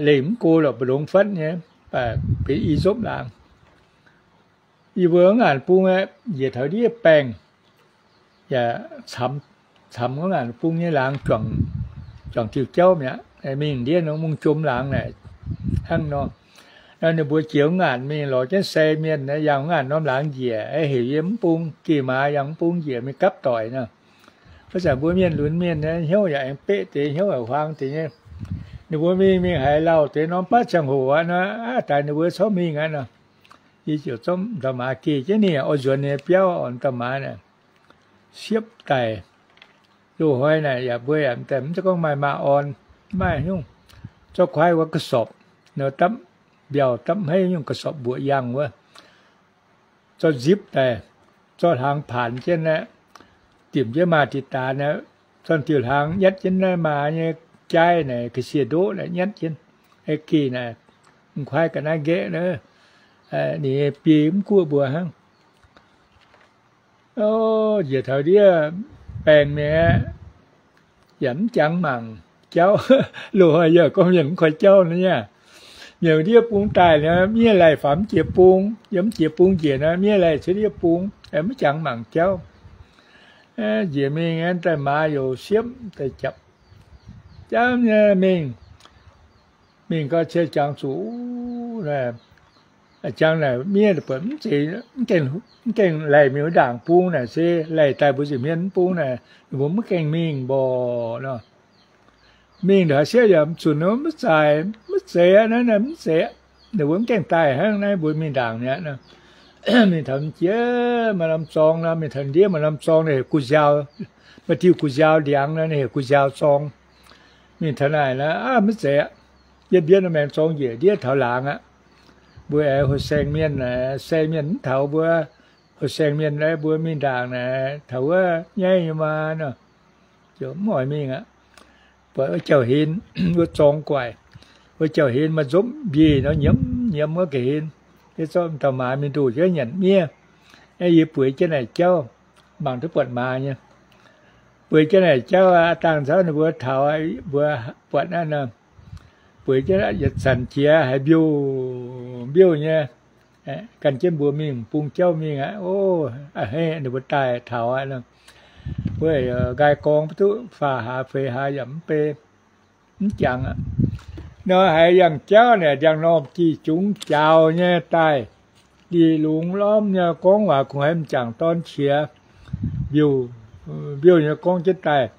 Leih mv go lorqc, mbu'ndongx fatv nyei, mv baac benx i nzopv laangz. Yie mbuo mv ngaanc bung aeqv, njiec taux ndiev baengh, yaac camx mv ngaanc bung nyei laangz juangc diuh jauv mi'aqv. Mingh ndiev nor Mungv Jomv laangz naaic, Hnangv nor, ninh mbuo jiex wuov ngaanc mingh lorz jienv sei mienh, yangh wuov ngaanc norm laangz njiec, heuc yie mv bung, geh maaz yangh mv bung njiec mingh gapv doic nor. Wuov zanc mbuo mienh lunx mienh hnyouv yaac aengx beqv deix, hnyouv yaac huaang deix nyei. Ninh mbuo mingh mingh haiz lauh deix norm baav ziangh hoc aqv nor, aav daaih ninh mbuo corc mingh aqv nor. Yie ziouc zorqv dauh maaz geh jienv ninh oix nzuonx ninh nyei biauv, dauh maaz naaic siepv daic. Loz-hnoi naaic yaac mbuo yaac mv zeiz gorngv maaih maaz orn, maaih nyungc, zorqv kuaaiv wuov ga'sorpc, nor dapv mbiauh dapv hmeiv nyungc ga'sorpc mbuoqc yangh wuov, zorqv nzipv daaih, zorqv hlaang paanx jienv aqv, dimc jienv maaz diqc daanx aqv, zorqv diuh hlaang nyatv jienv naaiv maaz nyei jaaiv naaic ga'sie ndoqv naaic nyatv jienv, geh naaic, kuaaiv ga'naaiv nqaeqv naaic, ninh biei mv guoqv mbuo hnangv. O, njiec taux ndiev baengh mi'aqv, yaac mv jangx mangc jauv. Loz-hnoi yaac gorngv mienh mv koi jauv nor nyei. Mienh ndiev bung daaih nor, miev laih faaux mv jiex bung, yaac mv jiex bung njiec nor, miev laih cuotv ndiev bung, mv jangx mangc jauv. Njiec mingh daaih maaz youc siepv daaih japc, japc nyei mingh. Mingh gau cie jangx zuqc, jangx naaic miev buatc mv zeiz, mv gaengh laih mingh wuov ndaangc bung naaic se laih daaih mbuo nza'hmien mv bung naaic, ninh mbuo mv gaengh mingh mborqc nor. Mingh ndongc haaix siepv yaac zunc mv zaic, mv zeiz aqv, naaiv mv zeiz aqv. Ninh mbuo mv gaengh daaih hnangv naaiv mbuo mingh ndaangc mi'aqv. Mingh taux jiex maaih norm zorng nor, mingh taux ndiev maaih norm zorng naaic heuc gu'nziaau, maaih diuh gu'nziaau ndiangx nor, ninh heuc gu'nziaau zorng. Mingh taux naaic nor, aav, mv zeiz aqv. Yiem mbienv nor maengx zorng njiec ndiev taux laangz aqv. Mbuo aengx heuc saeng mienh, saeng mienh mv taux mbuo, heuc saeng mienh mbuo mingh ndaangc naaic taux wuov nyaiv nyei maa nor, ziouc mv oix mingh aqv. Buatc wuov jauv-hlen, wuov zorng guaic, wuov jauv-hlen maaih nzopv mbieic nor nyiemz nyiemz wuov ga'hlen. Yie zorqv dauh maaz mingh ndoh jienv nyanc miev. Yie bueix jienv naaic jauv, mangc duqv buatc maaz nyei. Bueix jienv naaic jauv aqv, dangh nzauv ninh mbuo taux, mbuo buatc naaiv nor, bueix jienv yietc zanc jiex haiz mbiouh mbiouh nyei, gan jienv mbuo mingh bung jauv mingh aqv. O, a'hneiv ninh mbuo daaih taux aqv. Wuov nqaai gorngv mv duqv faah hlaax feix hlaax yaac mv bei, mv jangx aqv. Nor haiz yangh jauv naaic ndiangx-normh jih jungx jaaux nyei daaih, liz lungz lormh nyei gorngv waac kungx haiz m'jangc dorn qiex mbiouh, mbiouh nyei gorngv jienv daaih.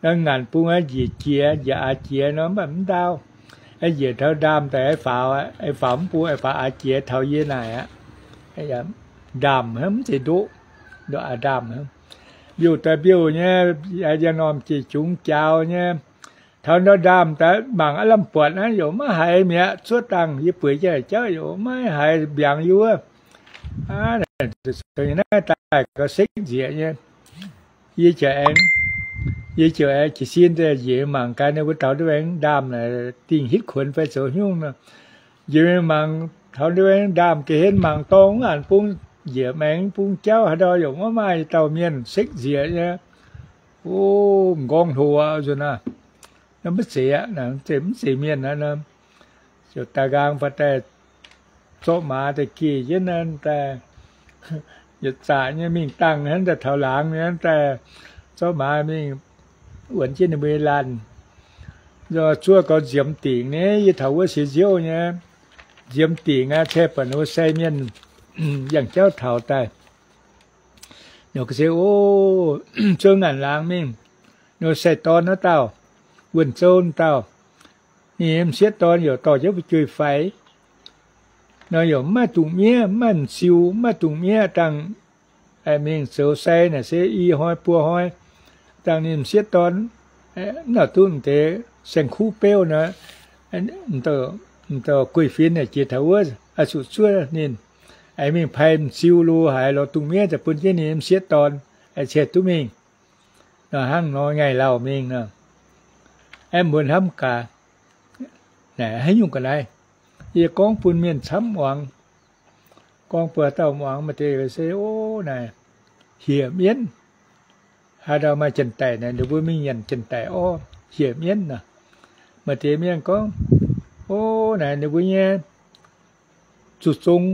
Nor ngaanc bung aqv, njiec jiex, njiec aax jiex nor mv baac mv ndaauv. Njiec taux ndaamh daaih faaux, faaux mv bung faaux aax jiex taux yie naaic aqv. Ndaamh hnangv, mv zeiz ndoqv, ndoqv aax ndaamh hnangv. Mbiouh daaih mbiouh nyei, yangh normh jih jungx jaaux nyei. Taux ndau ndaamh daaih mangc aav lamh buatc naaiv yaac maiv haiz mi'aqv. Zuov dangh yie bueix jienv jauv yaac maiv haiz mbiaangx yie wuov. Aav, naaiv daaih gauh sekv nzieqc nyei. Yie ziouc aengx, yie ziouc aengx jiez sin daaih njiec mangc gaax ninh mbuo taux ndau ndaamh naaic dingh hitv kuonx fai zoux haaix nyungc nor. Njiec mingh mangc taux ndau ndaamh ga'hlen mangc dorng wuov aanx bung njiec maengx bung jauv haaix ndau yaac maiv maaih dauh mienh, sekv nzieqc nyei. O, m'nqorngv hlo aqv nzunc naaiv. Naaiv maiv zeiz aqv, mv zeiz mienh aqv nor. Ziouc daaih nqaang baac daaih zorqv maaz daaih geh jienv naaiv daaih, yietc zaqc nyei mingh dangh hnangv daaih taux laangz nyei daaih, zorqv maaz mingh wuonx jienv ninh mbuo nyei laanh. Zuov gau nziemx dingc nyei, yie taux wuov seix nziouv nyei, nziemx dingc aqv, cai buatc wuov sai mienh yangh jauv taux daaih. Nor ga'sie, o, zuov ngaanc laangz mingh, nor sai dorn wuov dauh, wuonh zouv dauh, ninh m'sieqv dorn yaac dorh jienv fu'jueiv faix. Nor yaac mv maaih dungz miev, mv maaih m'siu, mv maaih dungz miev, dangh mingh zoux sai naaic se i hnoi buo hnoi, dangh ninh m'sieqv dorn mv nor duqv m'deix saeng-kuv beuv nor, m'dauh guei-fin naaic jiex taux wuov, zuqc zuov ninh, mingh pai m'siu lo haaix lorz dungz miev daaih bun jienv ninh m'sieqv dorn, ciex duqv mingh. Nor hnangv nor ngaih lauh mingh nor, aeqv, mbuo hnamv gaax, naaic haaix nyungc ga'naaiv? Yie gorngv bun mienh camv muangx, gorngv bun haaix dauh muangx, maaih deix se, o, naaic, hieh mienv. Haaix dauh maaih janx-daic naaic, ninh mbuo mingh nyanc janx-daic orv, hieh mienv nor. Maaih deix mienh gorngv, o, naaic ninh mbuo nyei zuqc zong,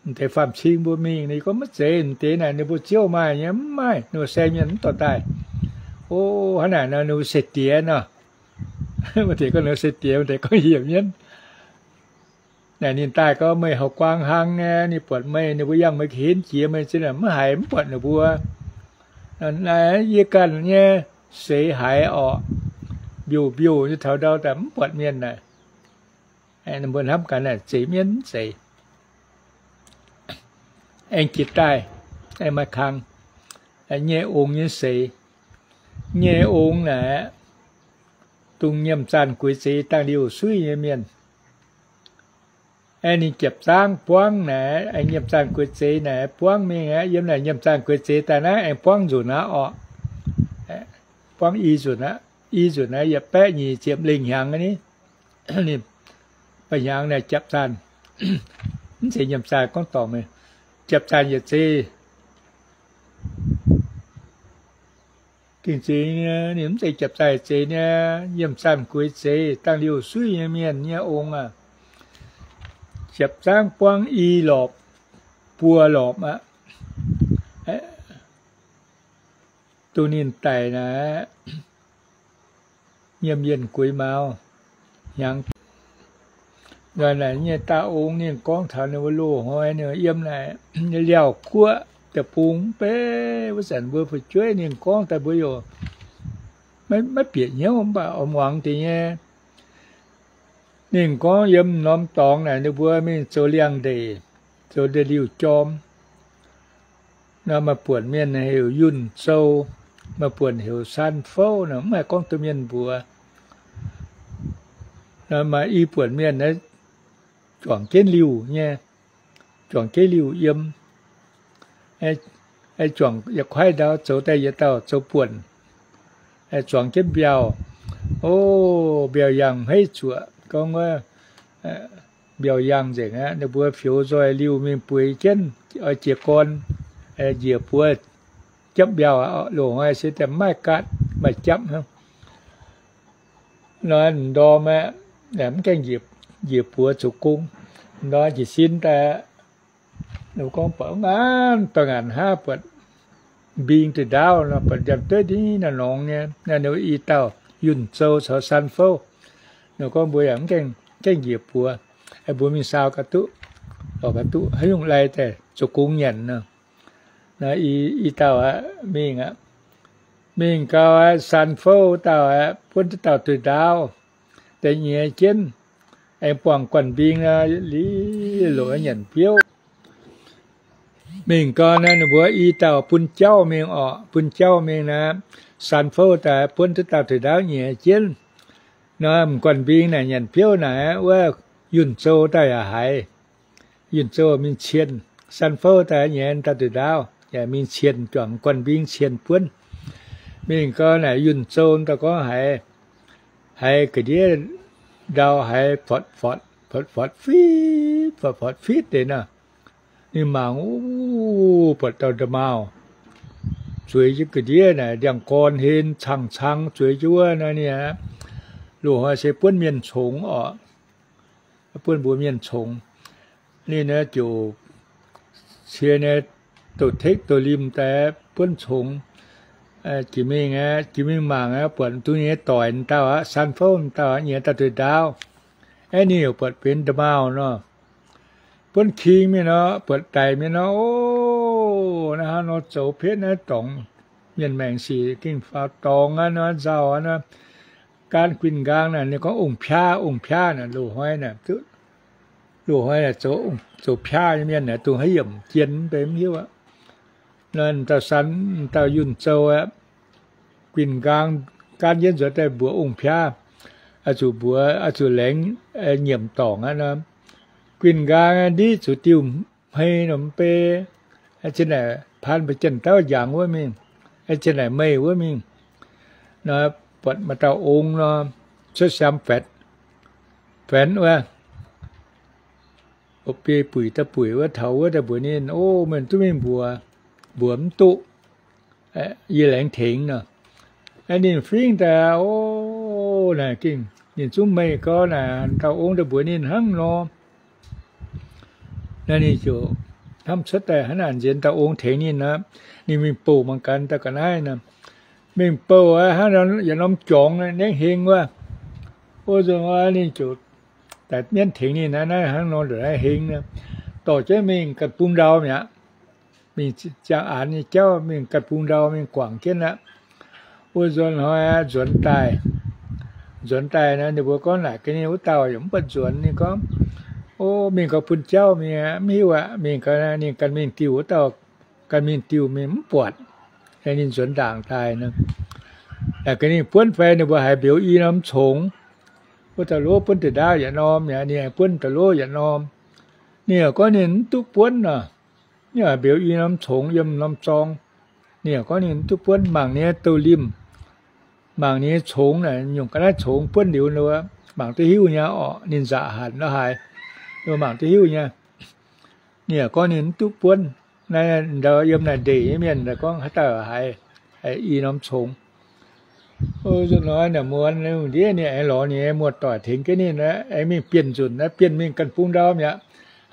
m'deix faam-cing mbuo mingh, ninh gorngv maiv zeiz, m'deix naaic ninh mbuo ziouv maaih nyei, mv maaih, ninh mbuo sai mienh mv dorh daaih. O, hnangv naaic nor ninh mbuo se diex nor. Maaih deix gorngv ninh mbuo se diex, maaih deix gorngv hieh mienv. Naaic ninh daaih gorngv, meih houx guaang hlang nyei, ninh buatc meih, ninh mbuo yangh meih ga'hlen jiex, meih zinh mv haiz mv buatc ninh mbuo. Naaiv yie ganh nyei seix haiz orqc, mbiouh mbiouh nyei taux ndau daaih mv buatc mienh naaic. Ninh mbuo hnamv gaax naaic zeiz mienv mv zeiz. Aengx jiex daaih, aengx maaih kang, nyei ong nyei seix. Nyei ong naaic, dongh nyiemc zaanh gueix zeix dangh liuh suiv nyei mienh. Aengx ninh jiepc zaangv buangv naaic, aengx nyiemc zaanh gueix zeix naaic buangv mingh aqv. Yiem naaic nyiemc zaanh gueix zeix daaih naaiv aengx buangv nzunc aqv orqc. Buangv i nzunc aqv, i nzunc aqv, yietc baeqv nyic ziepc lengh hnyangx ni. Ninh ba'hnyangx naaic japv zaanh, mv zeiz nyiemc zaanh gorngv dorngc mingh, japv zaanh yietc zei. Gengh zeiz nyei, ninh mv zeiz japv zaanh yietc zei nyei, nyiemc zaanh gueix zeix dangh liuh suiv nyei mienh nyei ong aac. Japv zaangv buangv i lorpc, buo lorpc aqv. Dongh ninh daic naaic, nyiemc yienh gueix mauz hnyangx. Naaic nyei daauh ong ninh gorngv taux ninh mbuo loz-hnoi ninh yiem naaic nyei Liauh Guoqv deic-bung mv bei wuov zanc mbuo fu'jueiv ninh gorngv daaih mbuo yaac maiv bieqc hnyouv mv baac oix muangx deix nyei. Ninh gorngv yiem norm dorngx naaic ninh mbuo mingh zoux liangx-ndeic, zoux ndeic-liuh jorm. Nor maaih buonc mienh heuc Yunh Zou, maaih buonc heuc San Fouv nor, mv haih gorngv domh mienh mbuox. Nor maaih i buonc mienh naaiv juangc jienv liuh nyei, juangc jienv liuh yiem, juangc yietc kuaaiv ndau zoux daaih yietc dauh zoux buonc, zuangx jienv mbiauh. O, mbiauh yangh hmeiv zuoqc, gorngv wuov mbiauh yangh nzengc aqv. Ninh mbuo fioux nzoih liuh mingh bueix jienv, oix jiez gorn, njiec buoz japv mbiauh. Loz-hnoi se daaih mv maaih gaatv, maaih japv hnangv. Nor m'ndorm aeqv, mv gaengh njiec buoz zoux gong. M'ndorm jiez sin daaih, ninh gorngv buatc ngaanc dorh ngaanc haav, buatc mbing deix ndaauv nor, buatc njang-dueiv ndiev norngx nyei. Ninh i dauh Yunh Zou caux San Fouv, ninh gorngv mbuo yaac mv gaengh njiec buoz, mbuo mingh saau ga'duqv, lorz ga'duqv haaix nyungc lai daaih zoux gong nyanc nor. I dauh aqv mingh aqv. Mingh gau aqv, San Fouv dauh aqv, buonv duqv dauh deix ndaauv, deix nyiex jienv, aengx buangh guanh mbing nor, liuz loc nyanc biouv. Mingh gau naaiv ninh mbuo i dauh bun jauv mingh orqc, bun jauv mingh naaiv, San Fouv daaih buonv duqv dauh deix ndaauv nyiex jienv. Nor m'guanh mbing naaic nyanc biouv naaic, wuov Yunh Zou dauh yaac haiz. Yunh Zou mingh cien, San Fouv daaih nyiex dauh deix ndaauv yaac mingh cien, juangc guanh mbing cien buonv. Mingh gau naaic Yunh Zou dauh gorngv haiz, haiz ga'ndiev ndau haiz fotv fotv fotv fotv fitv, fotv fotv fitv deix nor. Ninh mangc, o, buatc dauh nda'maauh zueiz jienv ga'ndiev naaic, ndiangx-gorn hlen cang-cang zueiz jienv wuov nor. Ninh aqv, loz-hnoi se buonv mienh congx orqc, buonv mbuox mienh congx. Ninh ziouc cie nyei douz-tekv douz-lim daaih buonv congx. Jiex mingh aqv, jiex mingh mangc aqv, buatc duqv nyei doic dauh aqv, San Fouv dauh aqv, nyiex dauh deix ndaauv. Aeqv, ninh yaac buatc benx nda'maauh nor, buonv king mingh nor, buatc daic mingh nor. O, naaiv hnangv nor zoux petv naaiv dorngx, mienh maengc sic gengh faaux dorngx aqv nor, nzauh aqv nor. Gaanv guinh nqaang naaic ninh gorngv ong-piaa, ong-piaa naaic, loz-hnoi naaic, loz-hnoi naaic zoux, zoux piaa nyei mienh naaic, dongh haaix yiemc jien mv bei mv hiuv aqv. Nor dauh San, dauh Yunh Zou aqv, guinh nqaang gaanv jienv nzuonx daaih mbuox ong-piaa, oix zuqc mbuox, oix zuqc laengz nyiemc dorngc aqv nor. Guinh nqaang ndiqv zuqc diuh hmei nor mv bei, zinh naaic paan mbuo janx-dauh njangx wuov mingh, zinh naaic meih wuov mingh. Nor buatc maaih dauh ong nor, cuotv siaam fatv, fatv wuov, o, biei buic daaih buic wuov, taux wuov daaih mbuox ninh, o, meih duqv mingh mbuox, mbuox mv duqv, yie laengz tengx nor. Ninh fingx daaih, o, naaic gengh ninh zungv meih gau naaic, dauh ong daaih mbuox ninh hnangv nor. Naaiv ninh ziouc hnamv cuotv daaih hnangv naaic nzien dauh ong tengx ninh aqv. Ninh mingh bouh mangc gaax dauh ga'naaiv nor. Mingh bouh aqv, hnangv yietc norm jorngx nengv heng wuov. O, nzunc aqv ninh ziouc daaih mienv tengx ninh naaiv, naaiv hnangv nor ndongc naaiv heng nor, dorh jienv mingh ganh bung ndau mi'aqv. Mingh ziangh aanx nyei jauv mingh ganh bung ndau mingh guangc jienv aqv. Wuov nzunc hnoi aqv, nzuonx daaih, nzuonx daaih nor, ninh mbuo gorngv naaic gaax ninh wuov dauh yaac mv buatc nzuonx. Ninh gorngv, O, mingh gau bun jauv mingh aqv, mv hiuv aqv. Mingh gau, ninh ganh mingh diuh wuov dauh, ganh mingh diuh mingh mv buatc. Ninh nzuonx ndaangc daaih nor, naaic gaax ninh buonv fai ninh mbuo haiz mbiuz i norm congx. Wuov dauh lov buonv deix ndaauv yietc norm mi'aqv, ninh buonv dauh lov yietc norm. Ninh yaac gorngv ninh mv duqv buonv nor. Ninh yaac mbiuz i norm congx yiem norm zorng. Ninh yaac gorngv ninh mv duqv buonv, mangc ninh nyei douh limh, mangc ninh nyei congx naaic, nyungc ga'naaiv congx buonv liuz nor, mangc duqv hiuv nyei orqc. Ninh nzaqc hanc nor haiz, mangc duqv hiuv nyei. Ninh yaac gorngv ninh mv duqv buonv. Naaiv ndau yiem naaic ndeic nyei mienh gorngv haaix dauh haiz i norm congx. Nzunc hnoi naaic muonz lungh ndiev ninh aengx lorz ninh nyei muoz-doic tengx jienv ninh aengx mingh bienh nzunc, bienh mingh ganh bung ndau mi'aqv.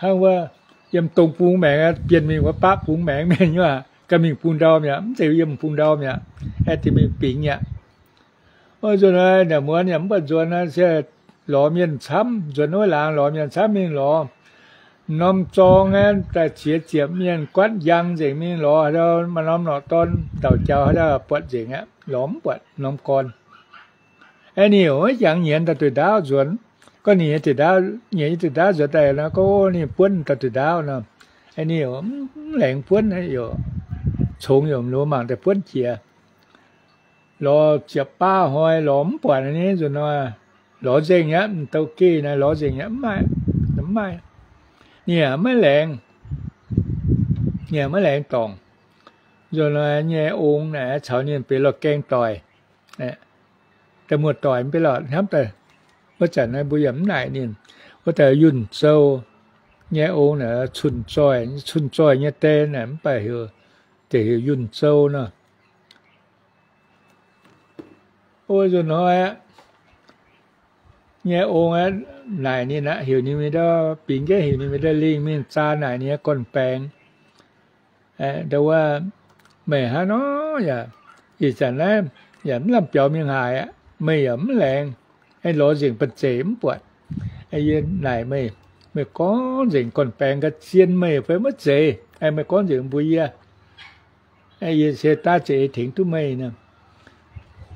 Hnangv wuov yiem dongh bung maengx, bienh mingh wuov baqv bung maengx mienh nyei aac, ganh mingh bung ndau mi'aqv, mv zeiz yiem bung ndau mi'aqv, aengx deix mingh bingx mi'aqv. Nzunc hnoi naaic muonz yaac mv buatc nzuonx, se lorz mienh camv, nzuonx wuov laangz lorz mienh camv mingh lorz norm zorng aeqv, daaih ziex ziepc mienh guaatv njang nzengc mingh lorz haaix dauh maaih norm norqc dorn ndauc jaux haaix dauh buatc nzengc aqv, lorz mv buatc norm gorn. Aeqv, ninh yaac maiv jangx nyienz dauh deix ndaauv nzuonx. Gorngv ninh nyei deix ndaauv, nyienz nyei deix ndaauv nzuonx daaih nor, gorngv ninh buonv dauh deix ndaauv nor, aeqv, ninh yaac mv laengz buonv, yaac congx yaac mv loz mangc daaih buonv jiex. Lorz ziepc baav hnoi lorz mv buatc nyei nzunc hnoi, lorz nzengc aqv, m'douh geh naaiv lorz nzengc aqv, mv maaih, mv maaih. Ninh yaac maiv laengz, ninh yaac maiv laengz dorngc. Nzunc hnoi nyei ong naaic caux ninh benx lorh gaeng doic, da'muoz-doic mv benx lorh hnamv daaih. Wuov zanc naaiv mbuo yaac mv naaic ninh. Wuov daaih Yunh Zou nyei ong naaic, Cun Zoih, Cun Zoih nyei die naaic mv baac heuc, deix heuc Yunh Zou nor. O, nzunc hnoi aqv, nyei ong aqv, naaic ninh aqv, heuc ninh mingh ndau, bingx jienv heuc ninh mingh ndau lingh mingh zaa naaic ninh nyei gorn-baengx. Ndau wuov, meih hnangv nor yaac, ih zanc naaiv yaac mv lamh biaux mingh haaix aqv, meih yaac mv laengz, lorz nzengc banh zeic mv buatc. Yie naaic meih, meih gorngv nzengc gorn-baengx ga'zien meih fai maiv zeiz, meih gorngv nzengc mbuox yie, yie se daav za'eix tengx duqv meih nor.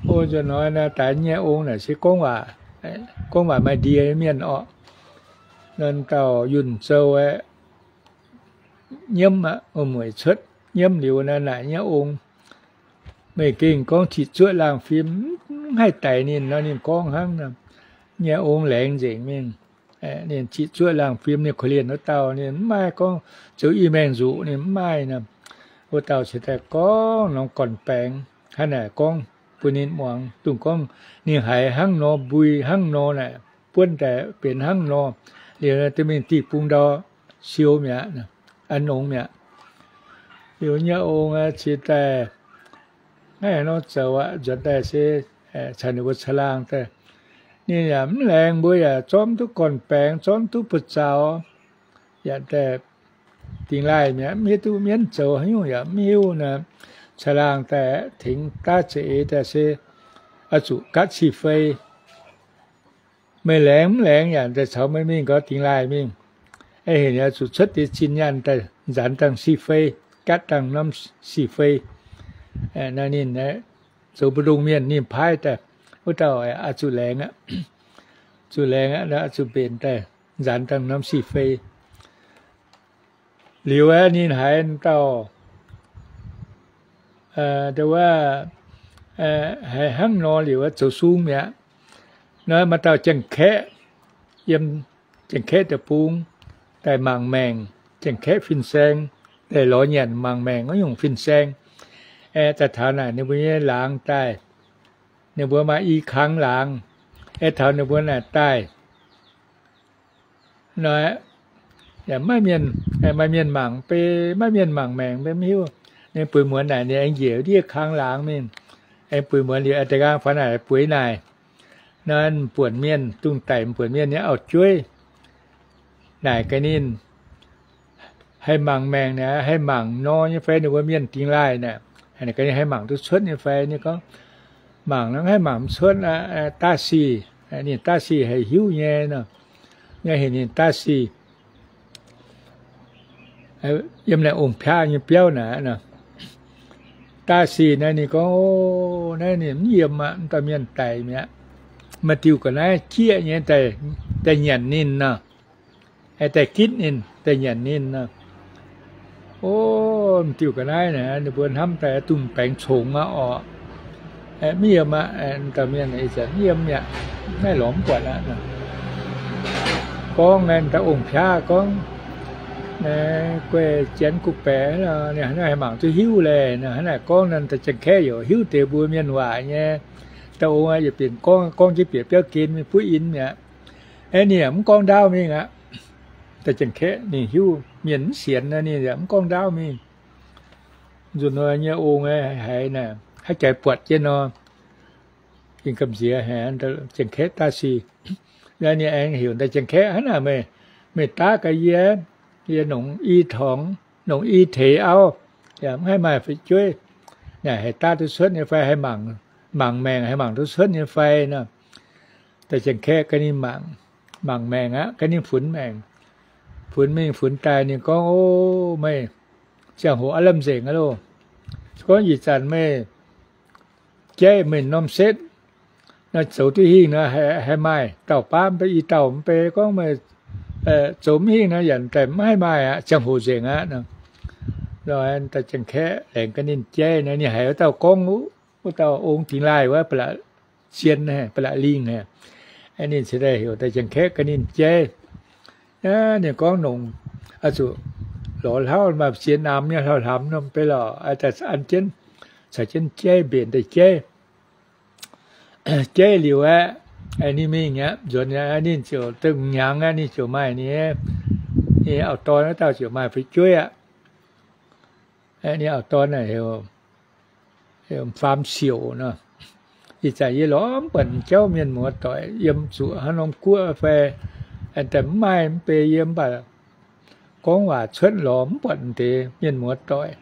O, nzunc hnoi naaiv daaih nyei ong naaic se gorngv waac, gorngv waac maaih ndie mienh orqc. Nor dauh Yunh Zou aeqv, nyiemv aqv, mueic cuotv nyiemv liuz naaiv naaic nyei ong, meih gengh gorngv ziqc zuoqv laangh fim, mv haih daix ninh nor, ninh gorngv hnangv nor. Nyei ong laengz nzengc mingh. Ninh ziqc zuoqv laangh fim, ninh korv-lienh wuov dauh, ninh mv maaih gorngv zoux i maengh nzuqc, ninh mv maaih nor. Wuov dauh cingx daaih gorngv norm gorn-baengx hnangv naaic gorngv bun ninh muangx, dongh gorngv ninh haiz hnangv nor mbui hnangv nor naaic, buonv daaih benx hnangv nor. Liuz duqv mingh diuh bung ndau siou mi'aqv, a'nongx mi'aqv. Liuz nyei ong cingx daaih naaiv nor zoux aqv, nzuonx daaih se caux ninh mbuo caangh laangh daaih. Ninh yaac mv laengz, mbuo yaac zormv duqv gorn-baengx, zormv duqv buoz-zaux, yaac daaih dingx laaih mi'aqv, mv hiuv duqv mienv zoux haaix nyungc yaac mv hiuv nor, caangh laangh daaih tengx daav za'eix daaih se oix zuqc gaatv si fei. Meih laengz mv laengz yaac daaih caux meih mingh gau dingx laaih mingh. Heuc ninh oix zuqc cuotv deix zinh nyaanh daaih nzaanx dangh si fei, gaatv dangh norm si fei. Naaiv ninh zoux mbu'ndongx mienh ninh paaiv daaih, wuov dauh oix zuqc laengz aqv. Zuqc laengz aqv, oix zuqc mbenc daaih nzaanx dangh norm si fei. Liuz aeqv, ninh haiz dauh, wuov, haiz hnangv nor liuz zoux sung mi'aqv. Nor maaih dauh Janx-Kaeqv yiem Janx-Kaeqv deic-bung daaih mangc maengc, Janx-Kaeqv fin-saeng, daaih lorz nyanc mangc maengc wuov nyungc fin-saeng. Aeqv, daaih taux naaic ninh mbuo nyei laangz daaih, ninh mbuo maaih i kang laangz. Aeqv, taux ninh mbuo naaic daaih nor, yaac maiv maaih mienh mangc, maiv maaih mienh mangc maengc, maiv hiuv. Ninh bueix muonz naaic ninh aengx njiec ndiev kang laangz mingh. Aengx bueix muonz liuz, da'nqaang faaux naaic bueix naaic, nor buonc mienh, dongh daic buonc mienh nyei auv-jueiv naaic gaax ninh, haih mangc maengc naaic, haih mangc nor nyei fai, ninh mbuo mienh dingx laaih naaic, gaax ninh haih mangc duqv cuotv nyei fai. Ninh gorngv, mangc nor haih mangc mv cuotv aqv, daav sic, ninh daav sic haih hiuv nyei nor. Naaiv heuc ninh Da'sic, yiem naaiv ong-piaa nyei biauv naaic. Da'sic naaiv ninh gorngv, o, naaiv ninh mv yiem aqv, dauh mienh daic mi'aqv. Maaih diuh ga'naaiv jieqv nyei daaih nyanc ninh nor, daaih gitv ninh, daaih nyanc ninh nor. O, diuh ga'naaiv naaic ninh mbuo hnamv daaih dunh baengx congx aqv orqc. Mv yiem aqv, dauh mienh mv yiem mi'aqv, naaiv lorz mv buatc aqv. Gorngv naaiv dauh ong-piaa gorngv, guei janx guv baeqc, ninh haih mangc duqv hiuv leiz. Hnangv naaic gorngv naaic, da'jangx-kaeqv yaac hiuv deix mbuo mienh waac nyei. Dauh ong yaac bieqc gorngv, gorngv jienv bieqc biauv gen mingh buov in mi'aqv. Aeqv, ninh yaac mv gorngv ndaauv mingh aqv. Da'jangx-kaeqv ninh hiuv mienh mv sienx, ninh yaac mv gorngv ndaauv mingh. Nzunc nyei ong haiz naaic, haaix jaaix buatc jienv nor, gengh gamh nziex haic, Da'jangx-kaeqv Da'sic. Ninh aengx heuc Da'jangx-kaeqv, hnangv naaic meih, meih daav gaax yie, yie nongc i torngx, nongc i teix auv, yaac mv haih maaih fu'jueiv. Naaic haih daav duqv cuotv nyei fai, haih mangc maengc, haih mangc duqv cuotv nyei fai nor. Da'jangx-kaeqv gaav ninh mangc, mangc maengc aqv, gaav ninh funx maengc. Funx mingh funx daaih ninh gorngv, o, meih ziangh hoc aav lamh nzengc aqv loh. Se gorngv ih zanc meih jaiv meih norm setv nor, zoux duqv hingh nor, haih maaih dauh baav mv bei, i dauh mv bei. Gorngv meih zoux mv hingh nor, yaac daaih mv haih maaih aqv, ziangh hoc nzengc aqv. Da'jangx-kaeqv laengz gaax ninh jaiv nor, ninh haiz wuov dauh gorngv, wuov dauh ong dingx laaih wuov, ba'laqc zien, ba'laqc lingh haic. Ninh cingx daaih heuc Da'jangx-kaeqv gaax ninh jaiv. Ninh gorngv nongc, zuqc lorz hlauv, maaih ziex namx nyei hlauv-hlamx norm bei lorqc, daaih an jienv, caux jienv jaiv, mbenc daaih jaiv. Jaiv liuz aeqv, ninh mingh aqv, nzuonx aqv, ninh ziouc dongh hnyangx aqv, ninh ziouc maaih ninh, ninh auv-dorn wuov dauh ziouc maaih fu'jueiv aqv. Ninh auv-dorn naaic heuc Faam Siouc nor. Ih zanc yie lorz mv buatc jauv mienh muoz doic yiem zuqc haaix norm guoqv fai, daaih mv maaih mv bei yiem, mv baac gorngv waac cuotv lorz mv buatc deix mienh muoz doic.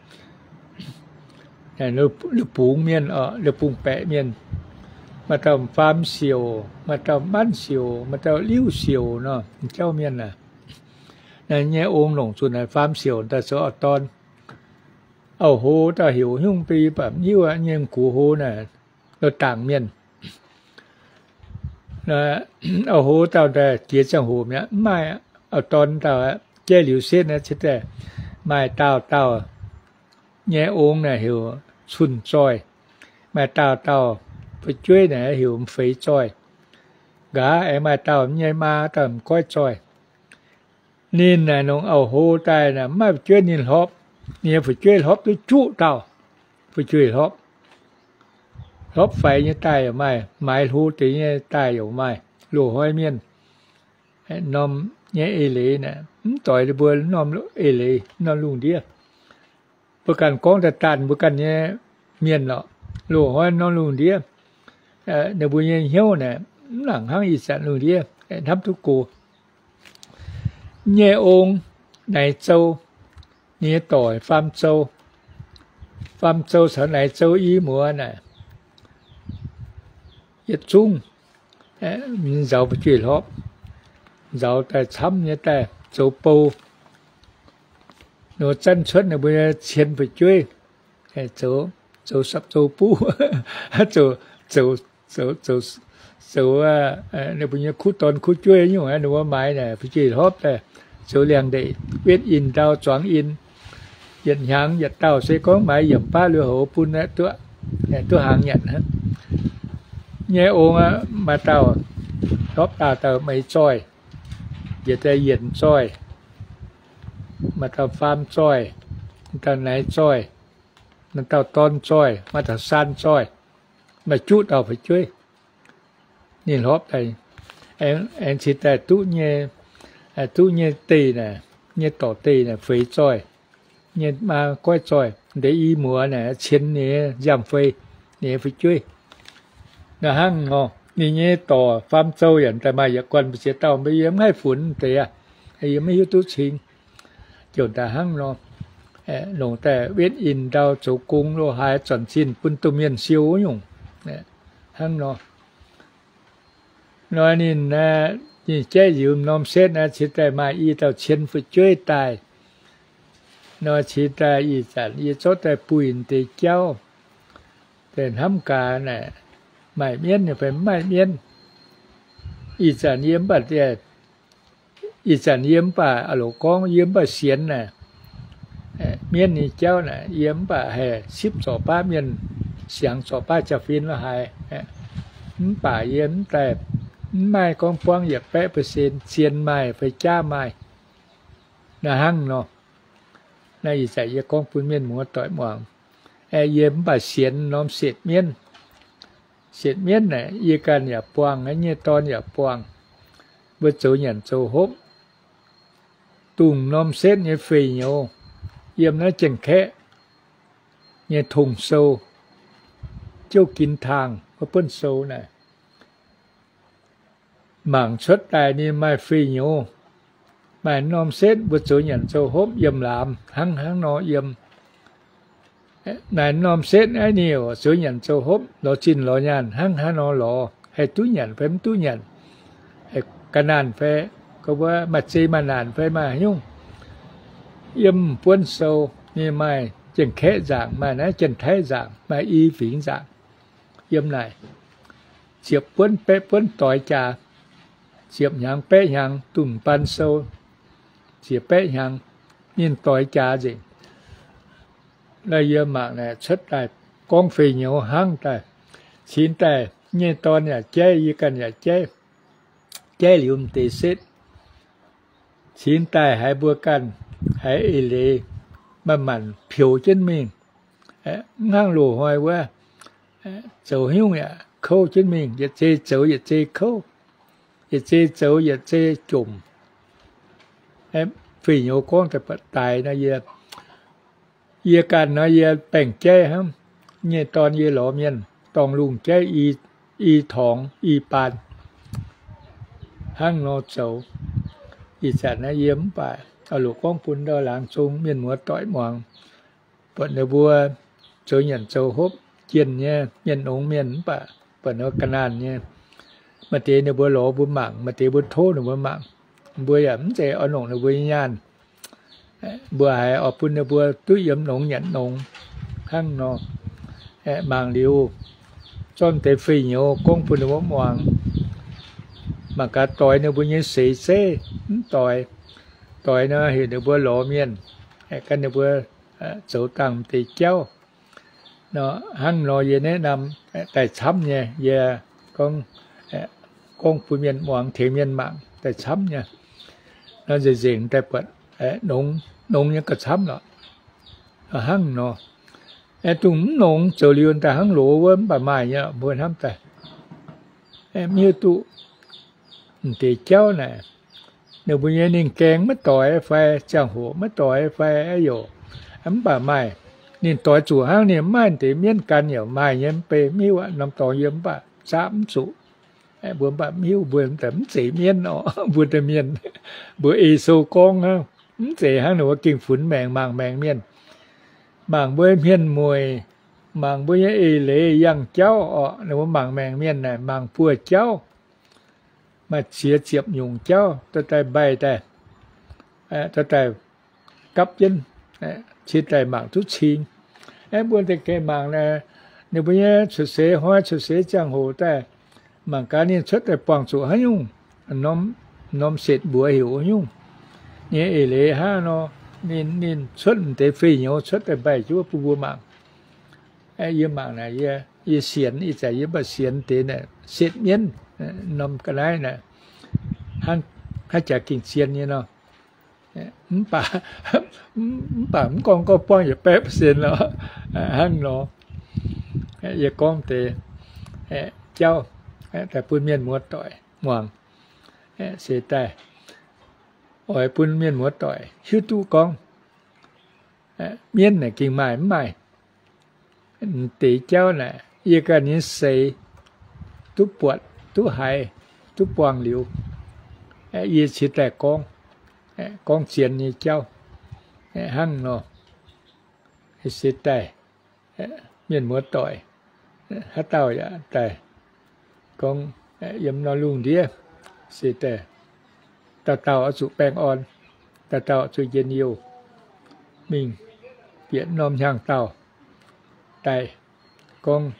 La'bungx mienh, la'bungx baeqc mienh, maaih dauh Faam Siouc, maaih dauh Manv Siouc, maaih dauh Liuv Siouc nor, jauv mienh aac. Naaiv nyei ong longc zuqc naaic Faam Siouc daaih zoux auv-dorn. Auv-ho dauh heuc nyungc mv bei yie baac mv hiuv aqv, nyei gux-ho naaic, lo dangc mienh. Auv-ho dauh daaih jiex ziangh hoc mi'aqv, mv maaih auv-dorn dauh aqv. Jaiv liuz setv naaiv cingx daaih maaih dauh dauh nyei ong naaic heuc Cun Zoih. Maaih dauh dauh fu'jueiv naaic heuc M'Feix Zoih. Nqa'haav aengx maaih dauh nyei maa dauh M'Goiv Zoih. Ninh naaic longc auv-ho daaih naaic mv maaih fu'jueiv ninh hlopv. Ninh nyei fu'jueiv hlopv duqv juqv dauh fu'jueiv hlopv. Hlopv faix nyei daaih yaac maaih, maaiz hlo deix nyei daaih yaac maaih, loz-hnoi mienh. Norm nyei eix leiz naaic mv doix ninh mbuo norm eix leiz, norm lungh ndiev. Mbuo ganh gorngv daaih daanh mbuo ganh nyei mienh lorqc. Loz-hnoi norm lungh ndiev, ninh mbuo nyei hnyouv naaic mv nangc hnangv ih zanc lungh ndiev hnamv duqv go. Nyei ong Naix Zou, ninh nyei dorc Faam Zou. Faam Zou caux Naix Zou i muoz naaic, yietc zungv nzaaux fu'jueiv hlopv, nzaaux daaih camv nyei daaih zoux bou. Nor zanv cuotv ninh mbuo nyei cien fu'jueiv, zoux, zoux sapv-zoux buv, zoux, zoux, zoux, zoux, ninh mbuo nyei kuv dorn kuv jueiv nyungc, ninh mbuo maaiz naaic fu'jueiv hlopv daaih zoux liangx-ndeic, wetv in ndau zuangx in. Yietc hnyangx yietc dauh se gorngv maaiz yiemc baav lui-houx bun aeqv, duqv hnaangx nyanc hnangv. Nyei ong aqv, maaih dauh hlopv dauh dauh Meix Zoih, njiec daaih Yienc Zoih, maaih dauh Faam Zoih, maaih dauh Naix Zoih, maaih dauh Dorn Zoih, maaih dauh Saan Zoih, maaih juqv dauh fu'jueiv. Ninh hlopv daaih, aengx cingx daaih duqv nyei, duqv nyei deih naaic, nyei dorc deih naaic Feix Zoih, nyei maa Goiv Zoih, deix i muoz naaic cien ninh nziaamv-fei, ninh nyei fu'jueiv. Naaiv hnangv nor, ninh nyei dorc Faam Zou yaac daaih maaih yietc guanh mbu'ziex dauh, mbuo yie mv haih funx deix aqv, yie maiv hiuv duqv cingx. Ziouc daaih hnangv nor, longc daaih wetv in ndau zoux gong loz-haaix, zornc zinh bun domh mienh siou nyungc. Hnangv nor, nor ninh aeqv, ninh jaiv liuz norm setv naaiv cingx daaih maaih i dauh cien fu'jueiv daaih. Nor cingx daaih ih zanc yie zorqv daaih buih deix jauv, daaih hnamv gaax naaic, maaih mienv nyei fai mv maaih mienv. Ih zanc yie mv baac, ih zanc yie mv baac loz gorngv yie mv baac sienx naaic, mienv nyei jauv naaic yie mv baac haih sipv zorc baav mienh, siangx zorc baav jaa-fin lo haaix. Mv baac yie mv daaih, mv maaih gorngv buangv yietc baeqv percent zien maaih fai jaav maaih. Naaiv hnangv nor, naaiv ih zanc yie gorngv bun mienh muoz doic muangx. Yie mv baac sienx norm setv mienv. Setv mienv naaic yie ganh yaac buangh, nyei dorn yaac buangh. Mbuo zoux nyanc zoux hopv, dongh norm setv nyei fei nyouz, yiem naaiv Janx-Kaeqv nyei tong-sou, jouv ginx taangh wuov buonv sou naaic, mangc cuotv daaih ninh maaih fei nyouz, maaih norm setv mbuo zoux nyanc zoux hopv yiem laamz hnangv hnangv nor yiem. Naaiv norm setv naaiv ninh zoux nyanc zoux hopv lorz zinh lorz nyaanh hnangv hnangv nor lorz, haih duqv nyanc fai mv duqv nyanc, ga'naanh fai, gorngv wuov maaih zei maaih naanc fai maaih haaix nyungc. Yiem buonv sou ninh maaih Janx-Kaeqv nzaangc, maaih naaiv Janx-Taiv nzaangc, maaih i fingx nzaangc. Yiem naaic ziepc buonv baeqv buonv doix jaax, ziepc hnyangx baeqv hnyangx, dungh baan sou ziepc baeqv hnyangx, ninh doix jaax nzengc. Naaiv yie mangc naaic cuotv daaih gorngv fei nyouz hnangv daaih. Cingx daaih nyei dorn yaac jaiv, yie ganh yaac jaiv. Jaiv liuz m'deix setv, cingx daaih haiz mbuo ganh haiz eix leiz manc-manc peux jienv mingh, mv hnangv loz-hnoi wuov, zoux haaix nyungc yaac kouv jienv mingh, yietc zei zoux yietc zei kouv, yietc zei zoux yietc zei jomc. Fei nyouz gorngv daaih buatc daix nor, yie, yie ganh nor yie baengh jaiv hnangv. Nyei dorn yie lorz mienh dorngh lungh jaiv i, i torngx i baan hnangv nor zoux. Ih zanc naaiv yie mv baac oix lorz gorngv bun ndau laangz zong mienh muoz doic muangx. Buatc ninh mbuo zoux nyanc zoux hopv jienh nyei mienh, nongx mienh mv baac buatc ninh mbuo ga'naanh nyei. Maaih deix ninh mbuo lorz mbuo mangc, maaih deix mbuo tov ninh mbuo mangc. Mbuo yaac mv zeiz oix nongc ninh mbuo nyei nyaanh. Mbuo haiz oix bun ninh mbuo duqv yiem nongx nyanc nongx hnangv nor. Mangc liuz, zorqv deix fei nyouz gorngv bun ninh mbuo muangx. Mangc gaax doix ninh mbuo nyei seix zeiv, mv doix. Doix nor heuc ninh mbuo lorz mienh, gan ninh mbuo zoux dangh deix jauv. Nor hnangv nor yie naev naam daaih camv nyei, yie gorngv, gorngv bun mienh muangx, tengx mienh mangc daaih camv nyei. Nor nzengc nzengc daaih buatc nongx, nongx nyei gauh camv lorqc. Hnangv nor, dongh mv nongx zoux liuz daaih hnangv loz wuov mv baac maaih nyei, mbuo hnamv daaih. Mv hiuv duqv m'deix jauv naaic, ninh mbuo nyei ninh gaeng maiv doix fai, ziangh hoc maiv doix fai, aa yoc, mv baac maaih, ninh doix zuqc hnangv ninh maaih deix mienv gan yaac maaih nyei, mv bei mv hiuv aqv. Norm dorngx yie mv baac zaapv mv zuqc. Mbuo mv baac mv hiuv, mbuo mv zeiz mienv orqc, mbuo deix mienh, mbuo ei sou gorngv hnangv, mv zeiz hnangv ninh mbuo gengh funx maengc mangc maengc mienh, mangc mbuo hmien mueic, mangc mbuo nyei eix leiz yangh jauv orqc. Ninh mbuo mangc maengc mienh naaic mangc buo jauv, maaih ziex ziepc nyungc jauv dorh daaih mbaih daaih, dorh daaih gapv jienv, cingx daaih mangc duqv cing. Aeqv, mbuo deix gengh mangc naaic, ninh mbuo nyei cuotv seix hnoi cuotv seix ziangh hoc daaih, mangc gaax ninh cuotv daaih buangh zuqc haaix nyungc norm setv mbuox heuc haaix nyungc. Ninh eix leiz hnangv nor, ninh, ninh cuotv m'deix fei nyouz cuotv daaih mbaih jienv bun mbuo mangc. Yie mangc naaic, yie sienx, ih zanc yie mv baac sienx deix naaic setv mienv norm ga'naaiv naaic, hnangv jaax gengh zien nyei nor. Mv baac, mv baac mv gorngv gorngv buangv yietc baeqv percent lorqc. Hnangv nor, yie gorngv deix jauv daaih bun mienh muoz-doic muangx, se daaih oix bun mienh muoz-doic hiuv duqv gorngv mienv naaic gengh maaih mv maaih. M'deix jauv naaic, yie ganh nyei seix duqv buatc, duqv haiz, duqv buangh liuz, yie cingx daaih gorngv, gorngv zien nyei jauv hnangv nor. Se daaih mienh muoz-doic, haaix dauh yaac daaih gorngv yiem nor lungh ndiev, se daaih dauh dauh oix zuqc baengh orn, dauh dauh oix zuqc njien-youh, mingh bieqc norm hnyangx-daauh daaih gorngv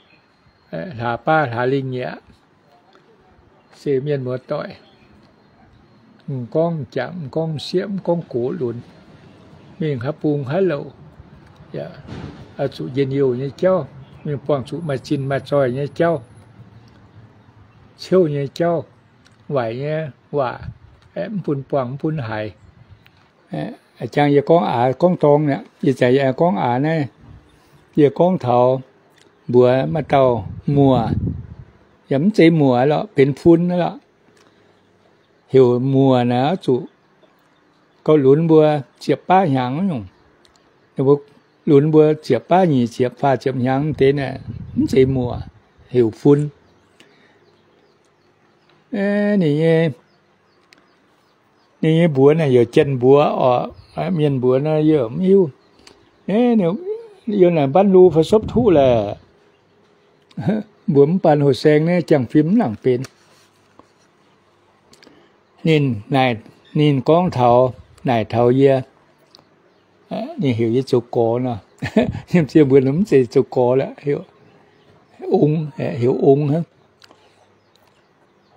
hlaax baav hlaax lingh nyei aqv. Se mienh muoz-doic, m'gorngv m'jangc, m'gorngv m'sieqv, m'gorngv gox lunx, mingh haaix bung haaix louc, oix zuqc njien-youh nyei jauv, mingh buangh zuqc maaih zinh maaih zoih nyei jauv, ciouv nyei jauv, waaic nyei waac, mv bun buangh mv bun haiz. Jangx yie gorngv aax gorngv dorng mi'aqv. Ih zanc yie gorngv aax naaiv, yie gorngv taux mbuox maaih dauh muoc, yaac mv zeiz muoc lorqc, benx fun lorqc. Heuc muoc naaic oix zuqc gauh lunx mbuo ziepc baav hnyangx nyungc. Mbuo lunx mbuo ziepc baav nyic ziepc faah ziepc hnyangx deix naaic mv zeiz muoc, heuc fun. Ninh nyei, ninh nyei mbuox naaic yaac janx mbuox oc, mienh mbuox naaic yie mv hiuv. Yie naaic mbanv lu fai sopv tuqv laaix, mbuo mv baan houh saeng naaiv jangx fim mv nangc benx. Ninh naaic, ninh gorngv taux, naaic taux yie, ninh heuc yie zoux gorx nor. Yiem ziex mbuo mv zeiz zoux gorx lorqc, ong, heuc ong hnangv.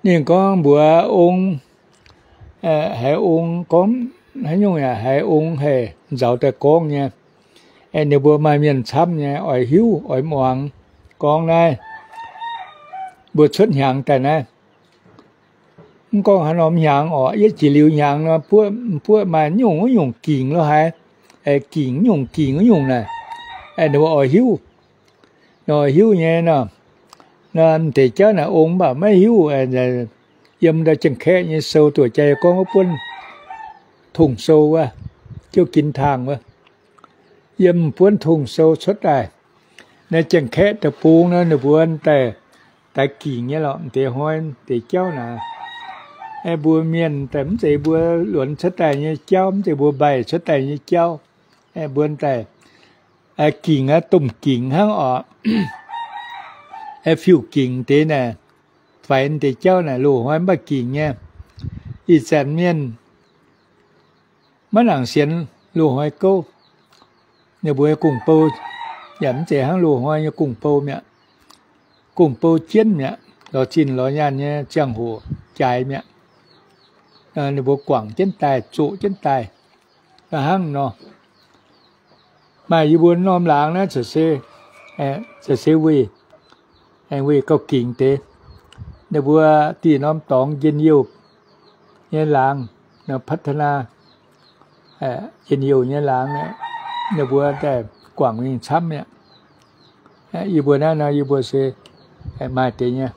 Ninh gorngv mbuox ong, haiz ong gorngv haaix nyungc yaac haiz ong haih nzauz daaih gorngv nyei. Ninh mbuo maaih mienh camv nyei oix hiuv oix muangx gorngv naaiv mbuo cuotv hnyangx daaih naaiv. Mv gorngv haaix norm hnyangx orqc, yietv jiex liuz hnyangx nor, buoqv maaih nyungc wuov nyungc gingc lo haaix, gingc nyungc gingc wuov nyungc naaic, ninh mbuo oix hiuv. Nor hiuv nyei nor, nor m'deix jauv naaic ong mv baac maiv hiuv. Yiem ndau Janx-Kaeqv nyei sou doqc jaa yie gorngv wuov buonv tongh sou wuov, Jiouv Gin Taangh wuov. Yiem buonv tongh sou cuotv daaih, naaiv Janx-Kaeqv deic-bung nor ninh mbuo daaih, daaih gingc nyei lorqc, m'deix hnoi deix jauv naaic. Mbuo mienh daaih mv zeiz mbuo luonx cuotv daaih nyei jauv, mv zeiz mbuo mbaih cuotv daaih nyei jauv. Mbuo daaih gingc aqv, domh gingc hnangv orqc. Fiuv gingc deix naaic, faix deix jauv naaic loz-hnoi mv baac gingc nyei. Ih zanc mienh maiv nangc sienx loz-hnoi gouv. Ninh mbuo nyei gong-bou yaac mv zeiz hnangv loz-hnoi nyei gong-bou mi'aqv. Gong-bou jienv mi'aqv, lorz zinh lorz nyaanh nyei ziangh hoc jaaix mi'aqv. Ninh mbuo guangc jienv daaih, zoqc jienv daaih, hnangv nor. Maaih yie mbuo norm laangz naaiv, se, weih, weih gauh gingc deix. Ninh mbuo dih norm dorngx njien-youh nyei laangz, พัฒนา njien-youh nyei laangz, ninh mbuo daaih guangc mingh camv mi'aqv. Yie mbuo naaiv nor, yie mbuo se maaih deix nyei.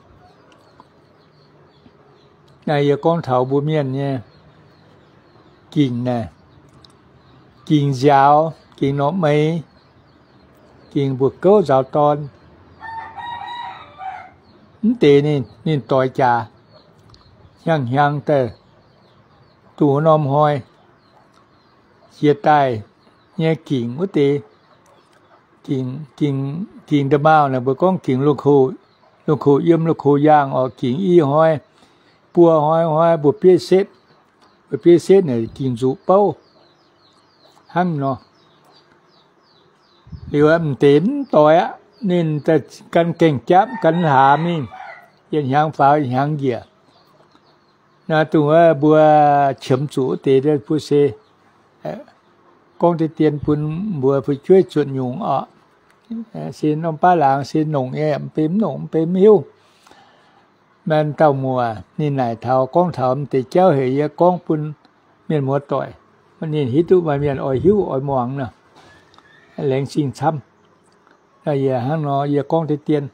Naaiv yie gorngv taux mbuo mienh nyei gingc naaic, gingc nziaaux, gingc norqc meix, gingc mbuoqc gouv nzaaux dorn, mv deix ninh, ninh doix jaax, hnyangx-hnyangx daaih duqv norm hnoi jiex daaih nyei gingc wuov deix, gingc, gingc, gingc nda'maauh naaic mbuo gorngv gingc lungh koux yiem lungh koux yaangh orqc, gingc i hnoi, buo hnoi, hnoi mbuo bieiv setv, mbuo bieiv setv naaic gingc nzuqc bouv hnangv nor. Liuz m'deix mv doix aqv, ninh daaih gan gaengh japv gan hlaax mingh, yietc hnyangx faaux yietc hnyangx njiec. Naaiv dongh wuov mbuo qiemx zuqc wuov deix mbuo se gorngv deix dien bun mbuo fu'jueiv zuotc nyungc orqc. Se norm baav laangz se nongc nyei, m'benx mv nongc, m'benx mv hiuv. Maaih dauh muoc ninh naaic taux, gorngv taux m'deix jauv heuc yie gorngv bun mienh muoz-doic, ninh hiuv duqv maaih mienh oix hiuv oix muangx nor, laengz zingh camv. Yie hnangv nor yie gorngv deix dien,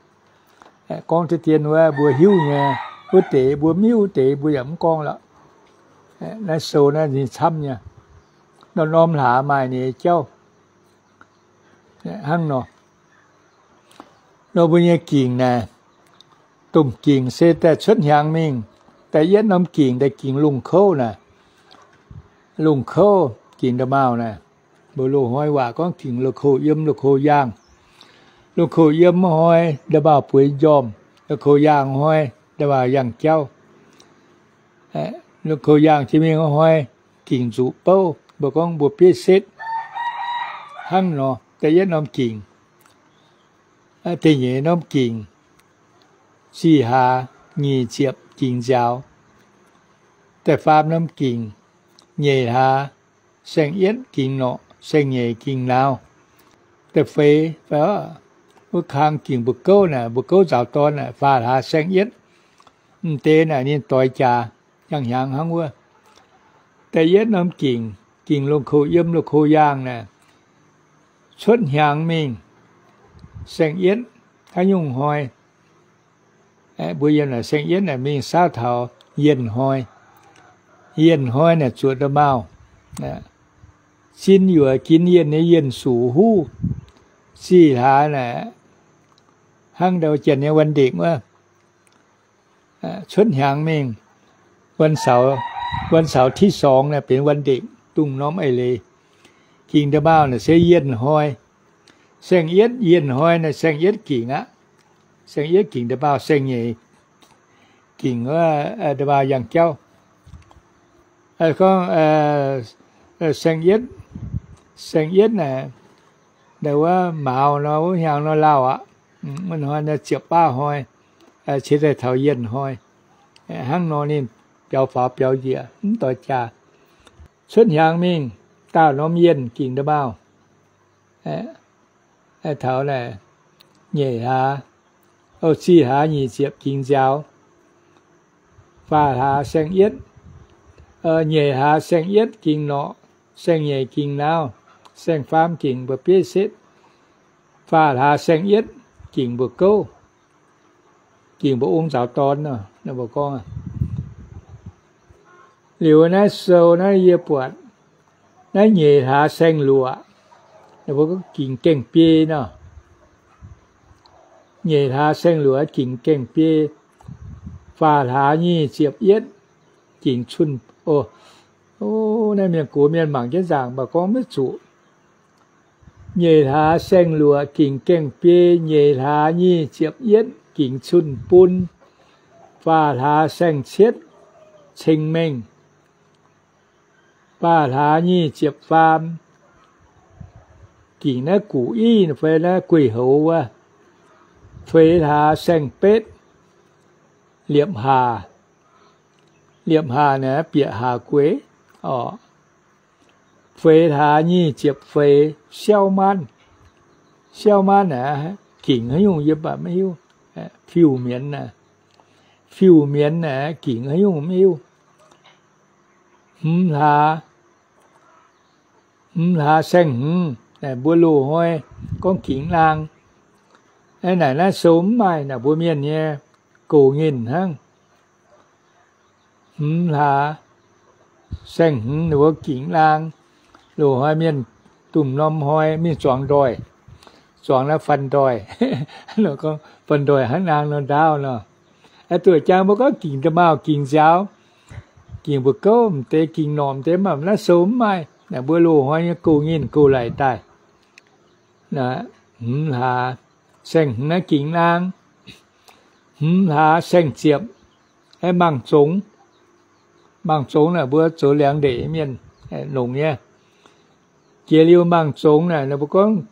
gorngv deix dien wuov mbuo hiuv nyei, wuov deix mbuo mv hiuv wuov deix mbuo yaac mv gorngv lorqc. Naaiv sou naaiv ninh camv nyei, norm-norm hlaax maaih ninh nyei jauv hnangv nor. Nor mbuo nyei gingc naaic, domh gingc se daaih cuotv hnyangx mingh, daaih yietv norm gingc daaih gingc lungh kouv naaic. Lungh kouv gingc nda'maauh naaic, mbuo loz-hnoi waac gorngv gingc lungh koux yiem lungh koux yaangh. Lungh koux yiem hnoi nda'maauh bueix njormh, lungh koux yaangh hnoi nda'maauh yangh jauv. Longx kouv yaangh jiex mingh hnoi, gingc nzuqc bouv, mbuo gorngv mbuo bieiv setv. Hnangv nor, da'yietv norm gingc, da'nyeic norm gingc, zih hlaax nyic ziepc gingc nziaaux. Da'faam norm gingc, nyeic hlaax saeng-yietv gingc norqc, saeng-nyeic gingc nauz. Da'feix, wuov kang gingc mbu'gouv naaic, mbu'gouv nzaaux dorn naaic, faah hlaax saeng-yietv. M'deix naaic ninh doix jaax, yangh hnyangx hnangv wuov. Da'yietv norm gingc, gingc longx kouv yiem longx kouv yaangh naaic, cuotv hnyangx mingh, saeng-yietv, haaix nyungc hnoi, mbuo yiem naaic saeng-yietv naaic mingh saauv taux yienh hnoi. Yienh hnoi naaic zuoqc nda'maauh. Zin yuoqc ginv yienh nyei yienh suqc huv. Zih hlaax naaic hnangv ndau janx nyei วันเด็ก wuov, cuotv hnyangx mingh, วันเสาร์ที่สอง naaic benx วันเด็ก dongh norm eix leiz. Gingc nda'maauh naaic se yienh hnoi. Saeng-yietv, yienh hnoi naaic saeng-yietv gingc aqv. Saeng-yietv gingc nda'maauh, saeng-nyeic gingc nda'maauh yangh jauv. Gorngv saeng-yietv, saeng-yietv naaic, wuov mauz nor, wuov hnyangx nor lauh aqv. Wuov hnoi ziepc baav hnoi, ciex daaih taux yienh hnoi. Hnangv nor ninh biaux faaux biaux njiec mv doix jaax. Cuotv hnyangx mingh, daauh norm yienh gingc nda'maauh, taux naaic nyeic hlaax, o, zih hlaax nyic ziepc gingc nziaaux. Faah hlaax saeng-yietv, nyeic hlaax saeng-yietv gingc norqc, saeng-nyeic gingc nauz, saeng-faam gingc mbu'bieiv setv. Faah hlaax saeng-yietv gingc mbu'gouv, gingc mbu'ong nzaaux dorn nor, mbuo gorngv. Liuz naaiv sou naaiv yie buatc naaiv nyeic hlaax saeng-luoqc, mbuo gorngv gingc gaengh biei nor. Nyeic hlaax saeng-luoqc gingc gaengh biei, faah hlaax nyic ziepc yietv gingc cunh, o, naaiv mienh gox mienh mangc jienv nzaangc mv baac gorngv maiv zuqc. Nyeic hlaax saeng-luoqc gingc gaengh biei, nyeic hlaax nyic ziepc yietv gingc cunh bun, faah hlaax saeng-cietv ceng-mengh, faah hlaax nyic ziepc faam gingc naaiv guqc iv fai naaiv guih houx wuov, feix hlaax saeng-betv liepc haac, liepc haac naaic bieqc haac gueix oc. Feix hlaax nyic ziepc feix siauv maanv, siauv maanv naaic gingc haaix nyungc yie mv baac maiv hiuv. Fiuv-mienz naaic, fiuv-mienz naaic gingc haaix nyungc maiv hiuv. Hmz hlaax, hmz hlaax saeng-hmz naaic mbuo loz-hnoi gorngv gingc naang. Naaic naaiv sou mv maaih naaic mbuo mienh nyei goux nyinh hnangv. Hmz hlaax saeng-hmz ninh mbuo gingc naang. Loz-hnoi mienh domh norm hnoi mingh zuangx ndoih, zuangx naaiv fanh ndoih, gorngv fanh ndoih hnangv naang nor ndaauv nor. Duqv jangx mbuo gorngv gingc nda'maauh gingc nziaaux, gingc mbu'gouv m'deix, gingc norqc m'deix, mv baac naaiv sou mv maaih. Naaic mbuo loz-hnoi nyei goux nyinh goux laic daaih. Hmz hlaax saeng-hmz naaiv gingc naang. Hmz hlaax saeng-ziepc, mangc zongx. Mangc zongx naaic mbuo zoux liangx ndeic mienh nongc nyei. Jiex liuz mangc zongx naaic mbuo gorngv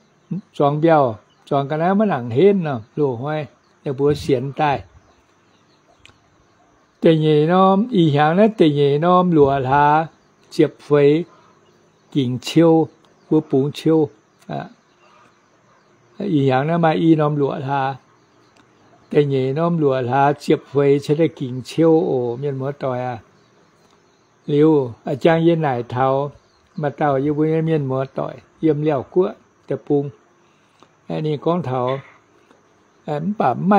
zuangx mbiauh, zuangx ga'naaiv maiv nangc henv nor, loz-hnoi ninh mbuo sienx daaih. Da'nyeic norm, ih hnyangx naaiv da'nyeic norm luoqc hlaax ziepc feix gingc ciou, mbuo bungx ciou. Ih hnyangx naaiv maaih i norm luoqc hlaax. Da'nyeic norm luoqc hlaax ziepc feix cingx daaih gingc ciou oc, mienh muoz-doic aac. Liuz, jang yie naaic taux maaih dauh yie mbuo nyei mienh muoz-doic yiem Liaauc Guoqv deic-bung. Ninh gorngv taux, mv baac mv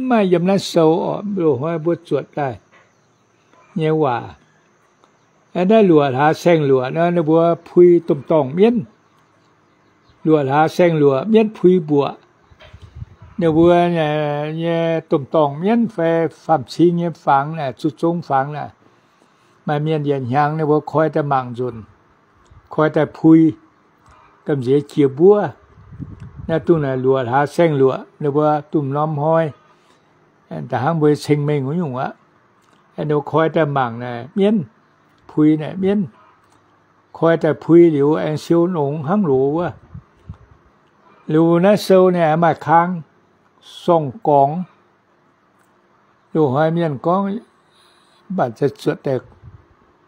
maaih yiem naaiv sou oc, loz-hnoi mbuo zuotc daaih nyei waac. Naaiv luoqc hlaax saeng-luoqc nor, ninh mbuo pui domh dorngh mienv. Luoqc hlaax saeng-luoqc mienv pui mbuoqc. Ninh mbuo nyei domh dorngh mienv fai faam-cing nyei fangx naaic, zuqc zong fangx naaic, maaih mienh yietc hnyangx ninh mbuo koi daaih mangc nzunc, koi daaih pui, gamh nziex jiex mbuov. Naaiv dongh naaic luoqc hlaax saeng-luoqc ninh mbuo domh norm hnoi, da'hnangv mbuo ceng-mengh wuov nyungc aqv. Ninh koi daaih mangc naaic mienv, puix naaic mienv, koi daaih puix liuz aengx siou nongx hnangv loz wuov. Liuz naaiv sou naaic maaih kang, sorng-gorngx. Loz-hnoi mienh gorngv, mv baac zuotc daaih,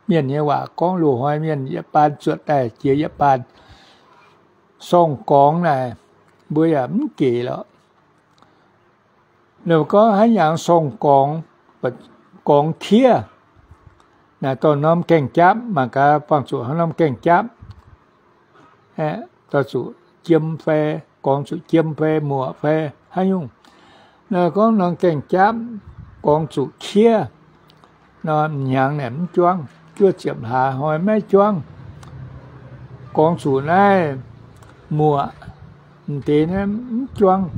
mienh nyei waac gorngv loz-hnoi mienh yietc baan zuotc daaih jiex yietc baan. Sorng-gorngx naaic mbuo yaac mv gec lorqc. Ninh gorngv haaix nyungc sorng-gorngx, gorngx kiev. Naaic dorh norm gaeng-japv mangc gaax, buangh zuqc haaix norm gaeng-japv, dorh zuqc jiem fai, gorngx zuqc jiem fai muoqc fai haaix nyungc. Naaiv gorngv norm gaeng-japv gorngx zuqc kiev nor, hnyangx naaic mv juangv, juov ziepc hlaax hnoi maiv juangv. Gorngx zuqc naaiv muoqc, m'deix naaiv mv juangv.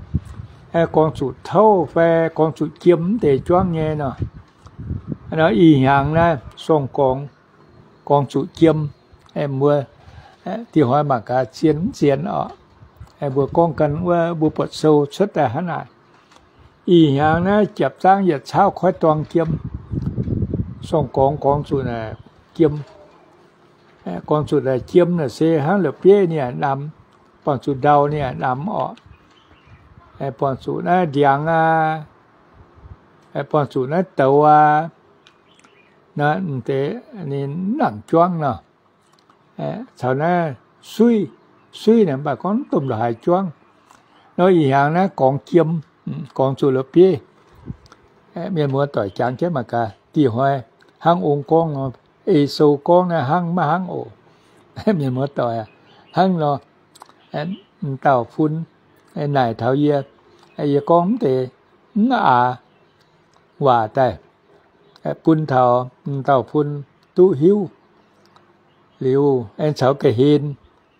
Gorngx zuqc touv fai gorngx zuqc jiem mv deix juangv nyei nor. Ih hnyangx naaiv sorng-gorngx gorngx zuqc jiem. Mbuo diuh hnoi mangc gaax zien mv zien oc. Mbuo gorngv gan wuov mbuo buatc sou cuotv daaih hnangv naaic. Ih hnyangx naaiv japv zangv yietc cauv koiv dorng jiem. Sorng-gorngx gorngx zuqc jiem. Gorngx zuqc naaic jiem naaic se hnangv la'bieiv ninh yaac namx, buangh zuqc ndau ninh yaac namx oc. Buangh zuqc naaiv ndiangx aqv, buangh zuqc naaiv douz aqv, naaiv deix ninh mv nangc juangv nor. Caux naaiv suiv, suiv naaic mv baac gorngv mv domh la'haaix juangv. Nor ih hnyangx naaiv gorngx jiem, gorngx zuqc la'bieiv. Mienh muoz-doic jangx jienv mangc gaax, diuh hnoi hnangv ong gorngv nor, ei sou gorngv naaiv hnangv maiv hnangv oc. Mienh muoz-doic aac, hnangv nor, m'dauh fun naaic taux yie, yie gorngv mv deix mv aax waac daaih bun taux m'dauh fun duqv hiuv. Liuz aengx caux ga'hlen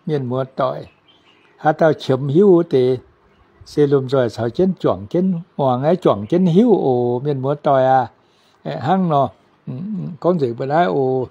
mienh muoz-doic, haaix dauh qiemx hiuv wuov deix, se lomh nzoih caux jienv juangc jienv muangx, juangc jienv hiuv oc, mienh muoz-doic aac. Hnangv nor, gorngv nzengc mbuo naaiv oc.